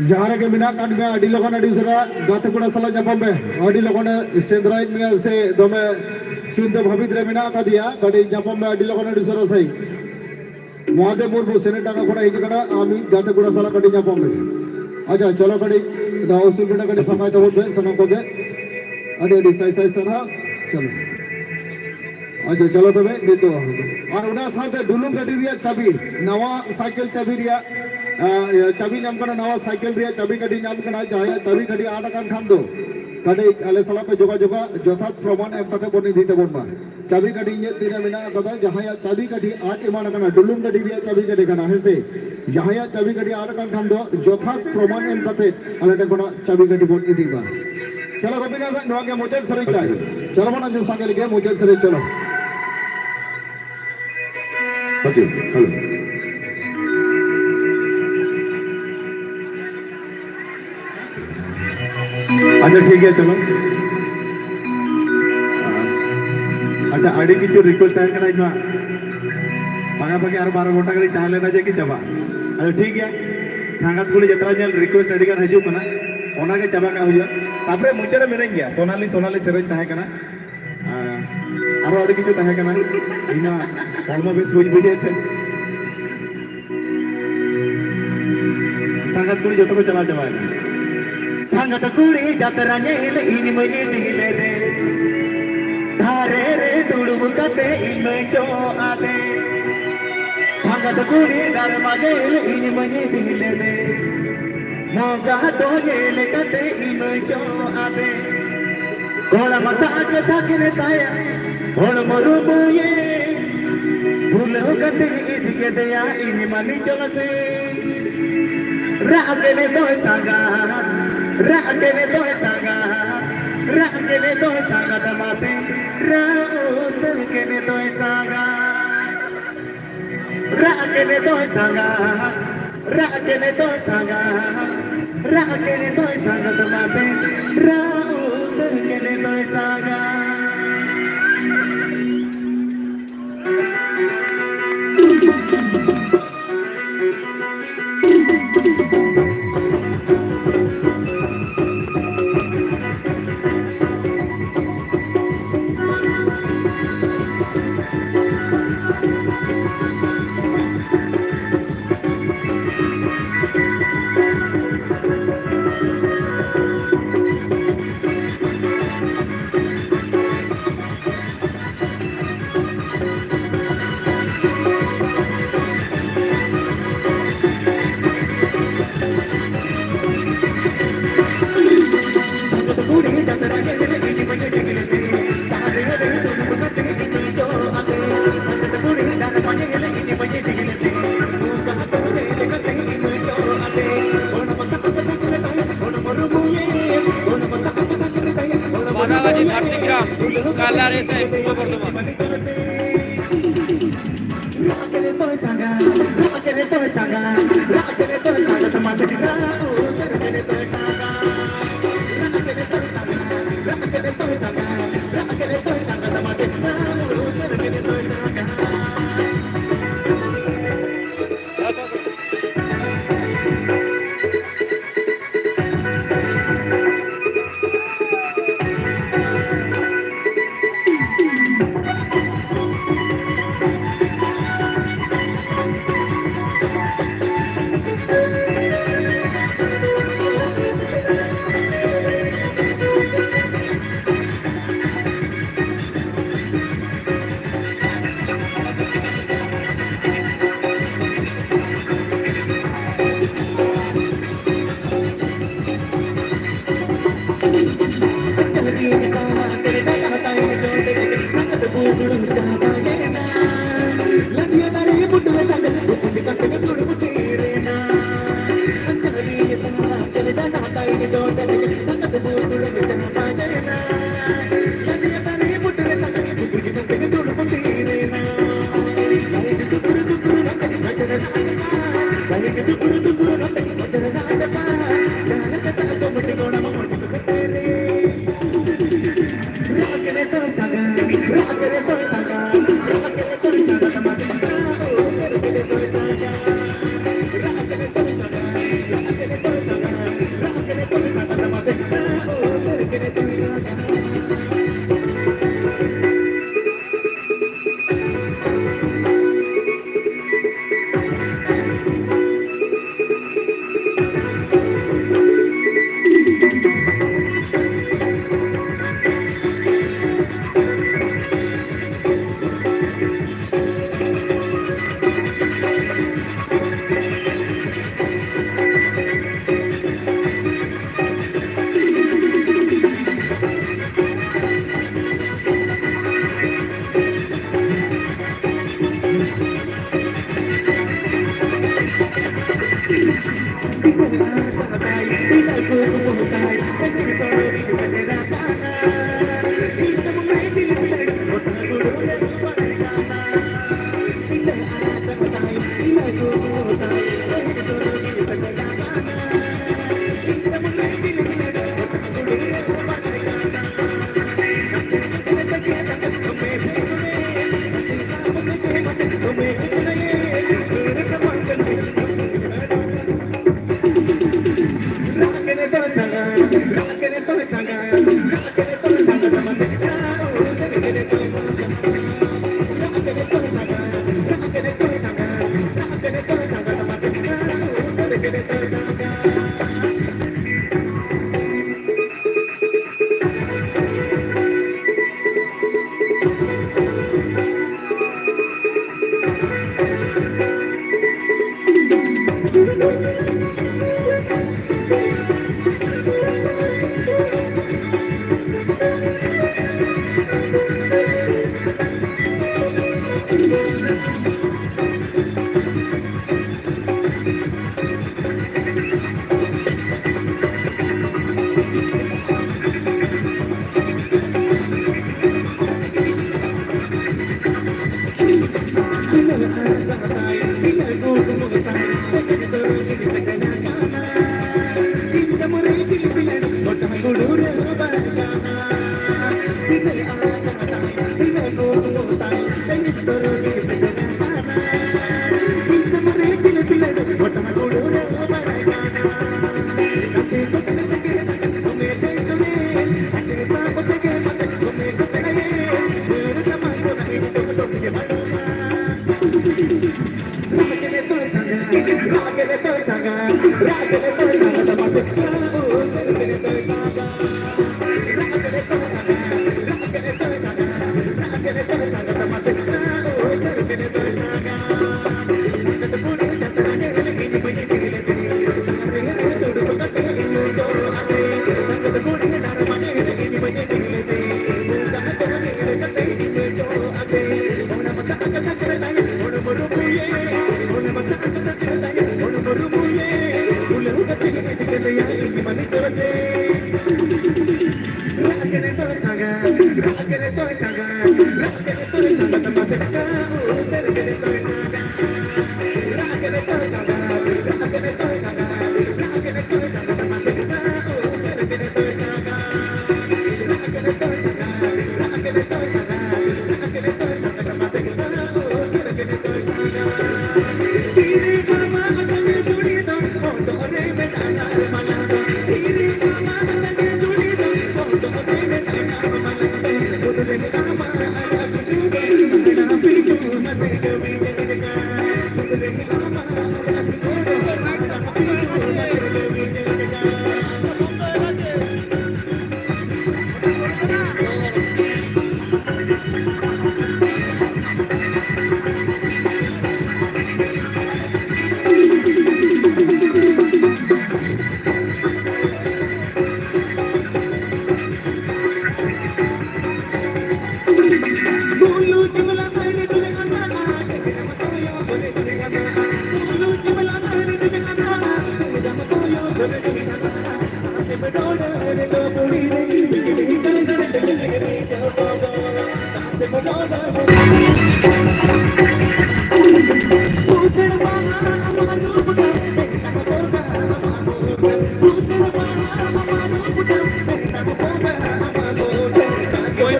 ᱡᱟᱦᱟᱸ ᱨᱮᱜᱮ ᱢᱮᱱᱟᱜ ᱟᱠᱟᱫ ᱢᱮᱭᱟ, ᱟᱹᱰᱤ ᱞᱚᱜᱚᱱ, ᱟᱹᱰᱤ ᱩᱥᱟᱹᱨᱟ ᱜᱟᱛᱮ ᱠᱚᱲᱟ ᱥᱟᱞᱟᱜ ᱧᱟᱯᱟᱢ ᱢᱮ᱾ ᱟᱹᱰᱤ ᱞᱚᱜᱚᱱᱮ ᱥᱮᱸᱫᱽᱨᱟᱭᱮᱫ ᱢᱮᱭᱟ ᱥᱮ ᱫᱚᱢᱮ ᱪᱤᱱᱛᱟᱹ ᱵᱷᱟᱵᱤᱛ ᱨᱮ ᱢᱮᱱᱟᱜ ᱟᱠᱟᱫᱮᱭᱟ, ᱠᱟᱹᱴᱤᱡ ᱧᱟᱯᱟᱢ ᱢᱮ ᱟᱹᱰᱤ ᱞᱚᱜᱚᱱ, ᱟᱹᱰᱤ ᱩᱥᱟᱹᱨᱟ ᱥᱟᱺᱦᱤᱡ᱾ ᱢᱚᱦᱟᱫᱮᱵ ᱢᱩᱨᱢᱩ, ᱥᱮᱱᱮᱴ ᱰᱟᱸᱜᱟ ᱠᱷᱚᱱᱟᱜ ᱦᱮᱡ ᱟᱠᱟᱱᱟ, ᱟᱢ ᱢᱤᱫ ᱜᱟᱛᱮ ᱠᱚᱲᱟ ᱥᱟᱞᱟᱜ ᱠᱟᱹᱴᱤᱡ ᱧᱟᱯᱟᱢ ᱢᱮ᱾ ᱟᱪᱪᱷᱟ, ᱪᱚᱞᱚ ᱠᱟᱹᱴᱤᱡ ᱱᱚᱣᱟ ᱩᱥᱩᱞ ᱵᱮᱲᱟ ᱠᱟᱹᱴᱤᱡ ᱯᱷᱟᱸᱠᱟᱭ ᱛᱟᱵᱚᱱ ᱯᱮ ᱥᱟᱱᱟᱢ ᱠᱚᱜᱮ᱾ ᱟᱹᱰᱤ ᱟᱹᱰᱤ ᱥᱟᱭ ᱥᱟᱭ ᱥᱟᱨᱦᱟᱣ᱾ ᱪᱚᱞᱚ᱾ ᱟᱪᱪᱷᱟ, ᱪᱚᱞᱚ ᱛᱚᱵᱮ ᱱᱤᱛᱚᱜ᱾ ᱟᱨ ᱚᱱᱟ ᱥᱟᱶᱛᱮ ᱰᱩᱞᱩᱝ ᱜᱟᱹᱰᱤ ᱨᱮᱭᱟᱜ ᱪᱟᱵᱤ, ᱱᱟᱣᱟ ᱥᱟᱭᱠᱮᱞ ᱪᱟᱵᱤ ᱨᱮᱭᱟᱜ, ᱟᱸ, ᱪᱟᱵᱤ ᱧᱟᱢ ᱠᱟᱱᱟ, ᱱᱟᱣᱟ ᱥᱟᱭᱠᱮᱞ ᱨᱮᱭᱟᱜ ᱪᱟᱵᱤ ᱠᱟᱹᱴᱤᱡ ᱧᱟᱢ ᱠᱟᱱᱟ᱾ ᱡᱟᱦᱟᱸᱭᱟᱜ ᱪᱟᱵᱤ ᱠᱟᱹᱴᱤᱡ ᱟᱫ ᱟᱠᱟᱱ ᱠᱷᱟᱱ ᱫᱚ ᱠᱟᱹᱴᱤᱡ ᱟᱞᱮ ᱥᱟᱞᱟᱜ ᱯᱮ ᱡᱳᱜᱟᱡᱳᱜᱟ, ᱡᱚᱛᱷᱟᱛ ᱯᱨᱚᱢᱟᱱ ᱮᱢ ᱠᱟᱛᱮ ᱵᱚᱱ ᱤᱫᱤ ᱛᱟᱵᱚᱱ ᱢᱟ᱾ ᱪᱟᱵᱤ ᱠᱟᱹᱴᱤᱡ ᱤᱧᱟᱹᱜ ᱛᱤᱨᱮ ᱢᱮᱱᱟᱜ ᱟᱠᱟᱫᱟ, ᱡᱟᱦᱟᱸᱭᱟᱜ ᱪᱟᱵᱤ ᱠᱟᱹᱴᱤᱡ ᱟᱫ ᱮᱢᱟᱱ ᱟᱠᱟᱱᱟ, ᱰᱩᱞᱩᱝ ᱜᱟᱹᱰᱤ ᱨᱮᱭᱟᱜ ᱪᱟᱵᱤ ᱠᱟᱹᱴᱤᱡ ᱠᱟᱱᱟ, ᱦᱮᱸ ᱥᱮ? ᱡᱟᱦᱟᱸᱭᱟᱜ ᱪᱟᱵᱤ ᱠᱟᱹᱴᱤᱡ ᱟᱫ ᱟᱠᱟᱱ ᱠᱷᱟᱱ ᱫᱚ ᱡᱚᱛᱷᱟᱛ ᱯᱨᱚᱢᱟᱱ ᱮᱢ ᱠᱟᱛᱮ ᱟᱞᱮ ᱴᱷᱮᱱ ᱠᱷᱚᱱᱟᱜ ᱪᱟᱵᱤ ᱠᱟᱹᱴᱤᱡ ᱵᱚᱱ ᱤᱫᱤ ᱢᱟ᱾ ᱪᱚᱞᱚ ᱜᱳᱯᱤᱱᱟᱛᱷ, ᱱᱚᱣᱟ ᱜᱮ ᱢᱩᱪᱟᱹᱫ ᱥᱮᱨᱮᱧ ᱛᱟᱭ᱾ ᱪᱚᱞᱚ ᱵᱚᱱ ᱟᱸᱡᱚᱢ ᱥᱟᱸᱜᱮ ᱞᱮᱜᱮ ᱢᱩᱪᱟᱹᱫ ᱥᱮᱨᱮᱧ, ᱪᱚᱞᱚ᱾ ᱦᱟᱡᱩᱨ, ᱦᱮᱞᱳ᱾ ᱟᱪᱪᱷᱟ, ᱴᱷᱤᱠ ᱜᱮᱭᱟ, ᱪᱚᱞᱚ᱾ ᱟᱪᱪᱷᱟ, ᱟᱹᱰᱤ ᱠᱤᱪᱷᱩ request ᱛᱟᱦᱮᱸ ᱠᱟᱱᱟ, ᱤᱧ ᱢᱟ ᱯᱟᱠᱟ ᱯᱟᱠᱤ ᱟᱨ ᱵᱟᱨᱚ ᱜᱷᱚᱱᱴᱟ ᱜᱟᱱᱤᱧ ᱛᱟᱦᱮᱸ ᱞᱮᱱᱟ ᱡᱮ ᱠᱤ ᱪᱟᱵᱟ᱾ ᱟᱪᱪᱷᱟ, ᱴᱷᱤᱠ ᱜᱮᱭᱟ᱾ ᱥᱟᱸᱜᱟᱛ ᱠᱩᱲᱤ ᱡᱟᱛᱨᱟ ᱧᱮᱞ request ᱟᱹᱰᱤ ᱜᱟᱱ ᱦᱤᱡᱩᱜ ᱠᱟᱱᱟ, ᱚᱱᱟ ᱜᱮ ᱪᱟᱵᱟ ᱠᱟᱜ ᱦᱩᱭᱩᱜᱼᱟ᱾ ᱛᱟᱯᱚᱨᱮ ᱢᱩᱪᱟᱹᱫ ᱨᱮ ᱢᱮᱱᱟᱹᱧ ᱜᱮᱭᱟ, ᱥᱳᱱᱟᱞᱤ ᱥᱳᱱᱟᱞᱤ ᱥᱮᱨᱮᱧ ᱛᱟᱦᱮᱸ ᱠᱟᱱᱟ, ᱟᱨ ᱟᱨᱚ ᱟᱹᱰᱤ ᱠᱤᱪᱷᱩ ᱛᱟᱦᱮᱸ ᱠᱟᱱᱟ᱾ ᱤᱧ ᱢᱟ ᱦᱚᱲᱢᱚ ᱵᱮᱥ ᱵᱟᱹᱧ ᱵᱩᱡᱷᱟᱹᱣᱮᱫ ᱛᱮ᱾ ᱥᱟᱸᱜᱟᱛ ᱠᱩᱲᱤ ᱡᱚᱛᱚ ᱠᱚ ᱪᱟᱞᱟᱣ ᱪᱟᱵᱟᱭᱮᱱᱟ᱾ ᱥᱟᱸᱜᱟᱛ ᱠᱩᱲᱤ ᱡᱟᱛᱨᱟ ᱧᱮᱞ ᱤᱧ ᱢᱟᱹᱧ ᱤᱫᱤ ᱞᱮᱫᱮ, ᱫᱷᱟᱨᱮ ᱨᱮ ᱫᱩᱲᱩᱵ ᱠᱟᱛᱮ ᱤᱧ ᱢᱟᱹᱧ ᱡᱚ ᱟᱫᱮ᱾ ᱥᱟᱸᱜᱟᱛ ᱠᱩᱲᱤ ᱰᱟᱨᱢᱟ ᱧᱮᱞ ᱤᱧ ᱢᱟᱹᱧ ᱤᱫᱤ ᱞᱮᱫᱮ, ᱢᱚᱜᱟ ᱫᱚ ᱧᱮᱞ ᱠᱟᱛᱮ ᱤᱧ ᱢᱟᱹᱧ ᱡᱚ ᱟᱫᱮ᱾ ᱠᱚᱲᱟ ᱢᱟᱛᱟ ᱟᱡ ᱛᱟᱠᱮᱱ ᱛᱟᱭᱟ, ᱦᱚᱲᱢᱚ ᱨᱩᱢᱩᱭᱮ᱾ ᱵᱷᱩᱞᱟᱹᱣ ᱠᱟᱛᱮ ᱤᱫᱤ ᱠᱮᱫᱮᱭᱟ ᱤᱧ ᱢᱟᱹᱞᱤ ᱪᱚᱞᱚ ᱥᱮ᱾ ᱨᱟᱜ ᱠᱮᱱᱮ ᱫᱚᱭ ᱥᱟᱸᱜᱟ, ᱨᱟᱜ ᱠᱮᱱᱮ ᱫᱚᱭ ᱥᱟᱸᱜᱟ, ᱨᱟᱜ ᱠᱮᱱᱮ ᱫᱚᱭ ᱥᱟᱸᱜᱟ ᱫᱟᱢᱟ ᱥᱮ᱾ ᱨᱟᱜ ᱩᱛᱟᱹᱨ ᱠᱮᱱᱮ ᱫᱚᱭ ᱥᱟᱸᱜᱟ᱾ ᱨᱟᱜ ᱠᱮᱱᱮ ᱫᱚᱭ ᱥᱟᱸᱜᱟ, ᱨᱟᱜ ᱠᱮᱱᱮ ᱫᱚᱭ ᱥᱟᱸᱜᱟ, ᱨᱟᱜ ᱠᱮᱱᱮ ᱫᱚᱭ ᱥᱟᱸᱜᱟ ᱫᱟᱢᱟ ᱥᱮ, ᱨᱟᱜ ᱩᱛᱟᱹᱨ ᱠᱮᱱᱮ ᱫᱚᱭ ᱥᱟᱸᱜᱟ᱾ ᱵᱟᱫᱟᱜᱟᱡᱤ ᱫᱷᱟᱲᱛᱤ ᱜᱨᱟᱢ, ᱠᱟᱞᱟᱨ ᱮᱥ ᱟᱭ, Purba Bardhaman.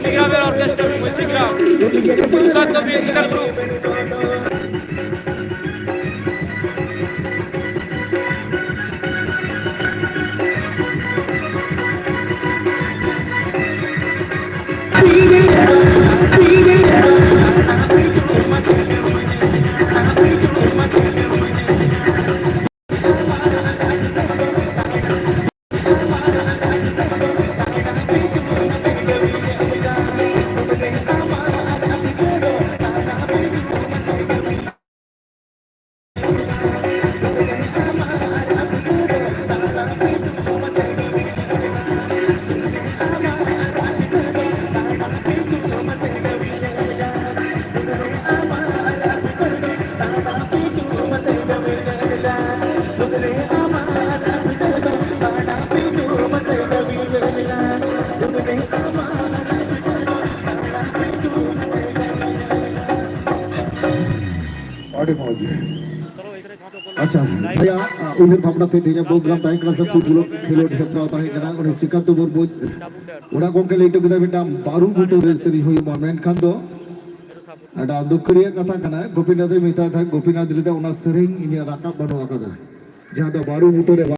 Mujigram orchestra, Mujigram. Sushant Kabir guitar group. ᱟᱹᱰᱤ ᱢᱚᱡᱽ᱾ ᱟᱪᱪᱷᱟ, ᱡᱟᱦᱟᱸᱭᱟᱜ, ᱟ, ᱩᱭᱦᱟᱹᱨ ᱵᱷᱟᱵᱽᱱᱟ ᱛᱮ ᱛᱮᱦᱮᱧᱟᱜ program ᱛᱟᱦᱮᱸ ᱠᱟᱱᱟ ᱥᱮ ᱯᱷᱩᱴᱵᱚᱞ ᱠᱷᱮᱞᱳᱰ ᱦᱮᱯᱨᱟᱣ ᱛᱟᱦᱮᱸ ᱠᱟᱱᱟ, ᱩᱱᱤ ᱥᱨᱤᱠᱟᱱᱛ ᱢᱩᱨᱢᱩ ᱚᱲᱟᱜ ᱜᱚᱢᱠᱮ ᱞᱟᱹᱭ ᱦᱚᱴᱚ ᱠᱮᱫᱟ ᱢᱤᱫᱴᱟᱝ ᱵᱟᱹᱨᱩ ᱵᱩᱴᱟᱹ ᱨᱮ ᱥᱮᱨᱮᱧ ᱦᱩᱭᱩᱜᱼᱟ, ᱢᱮᱱᱠᱷᱟᱱ ᱫᱚ ᱟᱹᱰᱤ ᱫᱩᱠ ᱨᱮᱭᱟᱜ ᱠᱟᱛᱷᱟ ᱠᱟᱱᱟ, ᱜᱳᱯᱤᱱᱟᱛᱷ ᱮ ᱢᱮᱛᱟᱭ ᱛᱟᱦᱮᱸᱫ, ᱜᱳᱯᱤᱱᱟᱛᱷ ᱞᱟᱹᱭ ᱮᱫᱟ, "ᱚᱱᱟ ᱥᱮᱨᱮᱧ ᱤᱧᱟᱹᱜ ᱨᱟᱠᱟᱵ ᱵᱟᱹᱱᱩᱜ ᱟᱠᱟᱫᱟ, ᱡᱟᱦᱟᱸ ᱫᱚ ᱵᱟᱹᱨᱩ ᱵᱩᱴᱟᱹ ᱨᱮ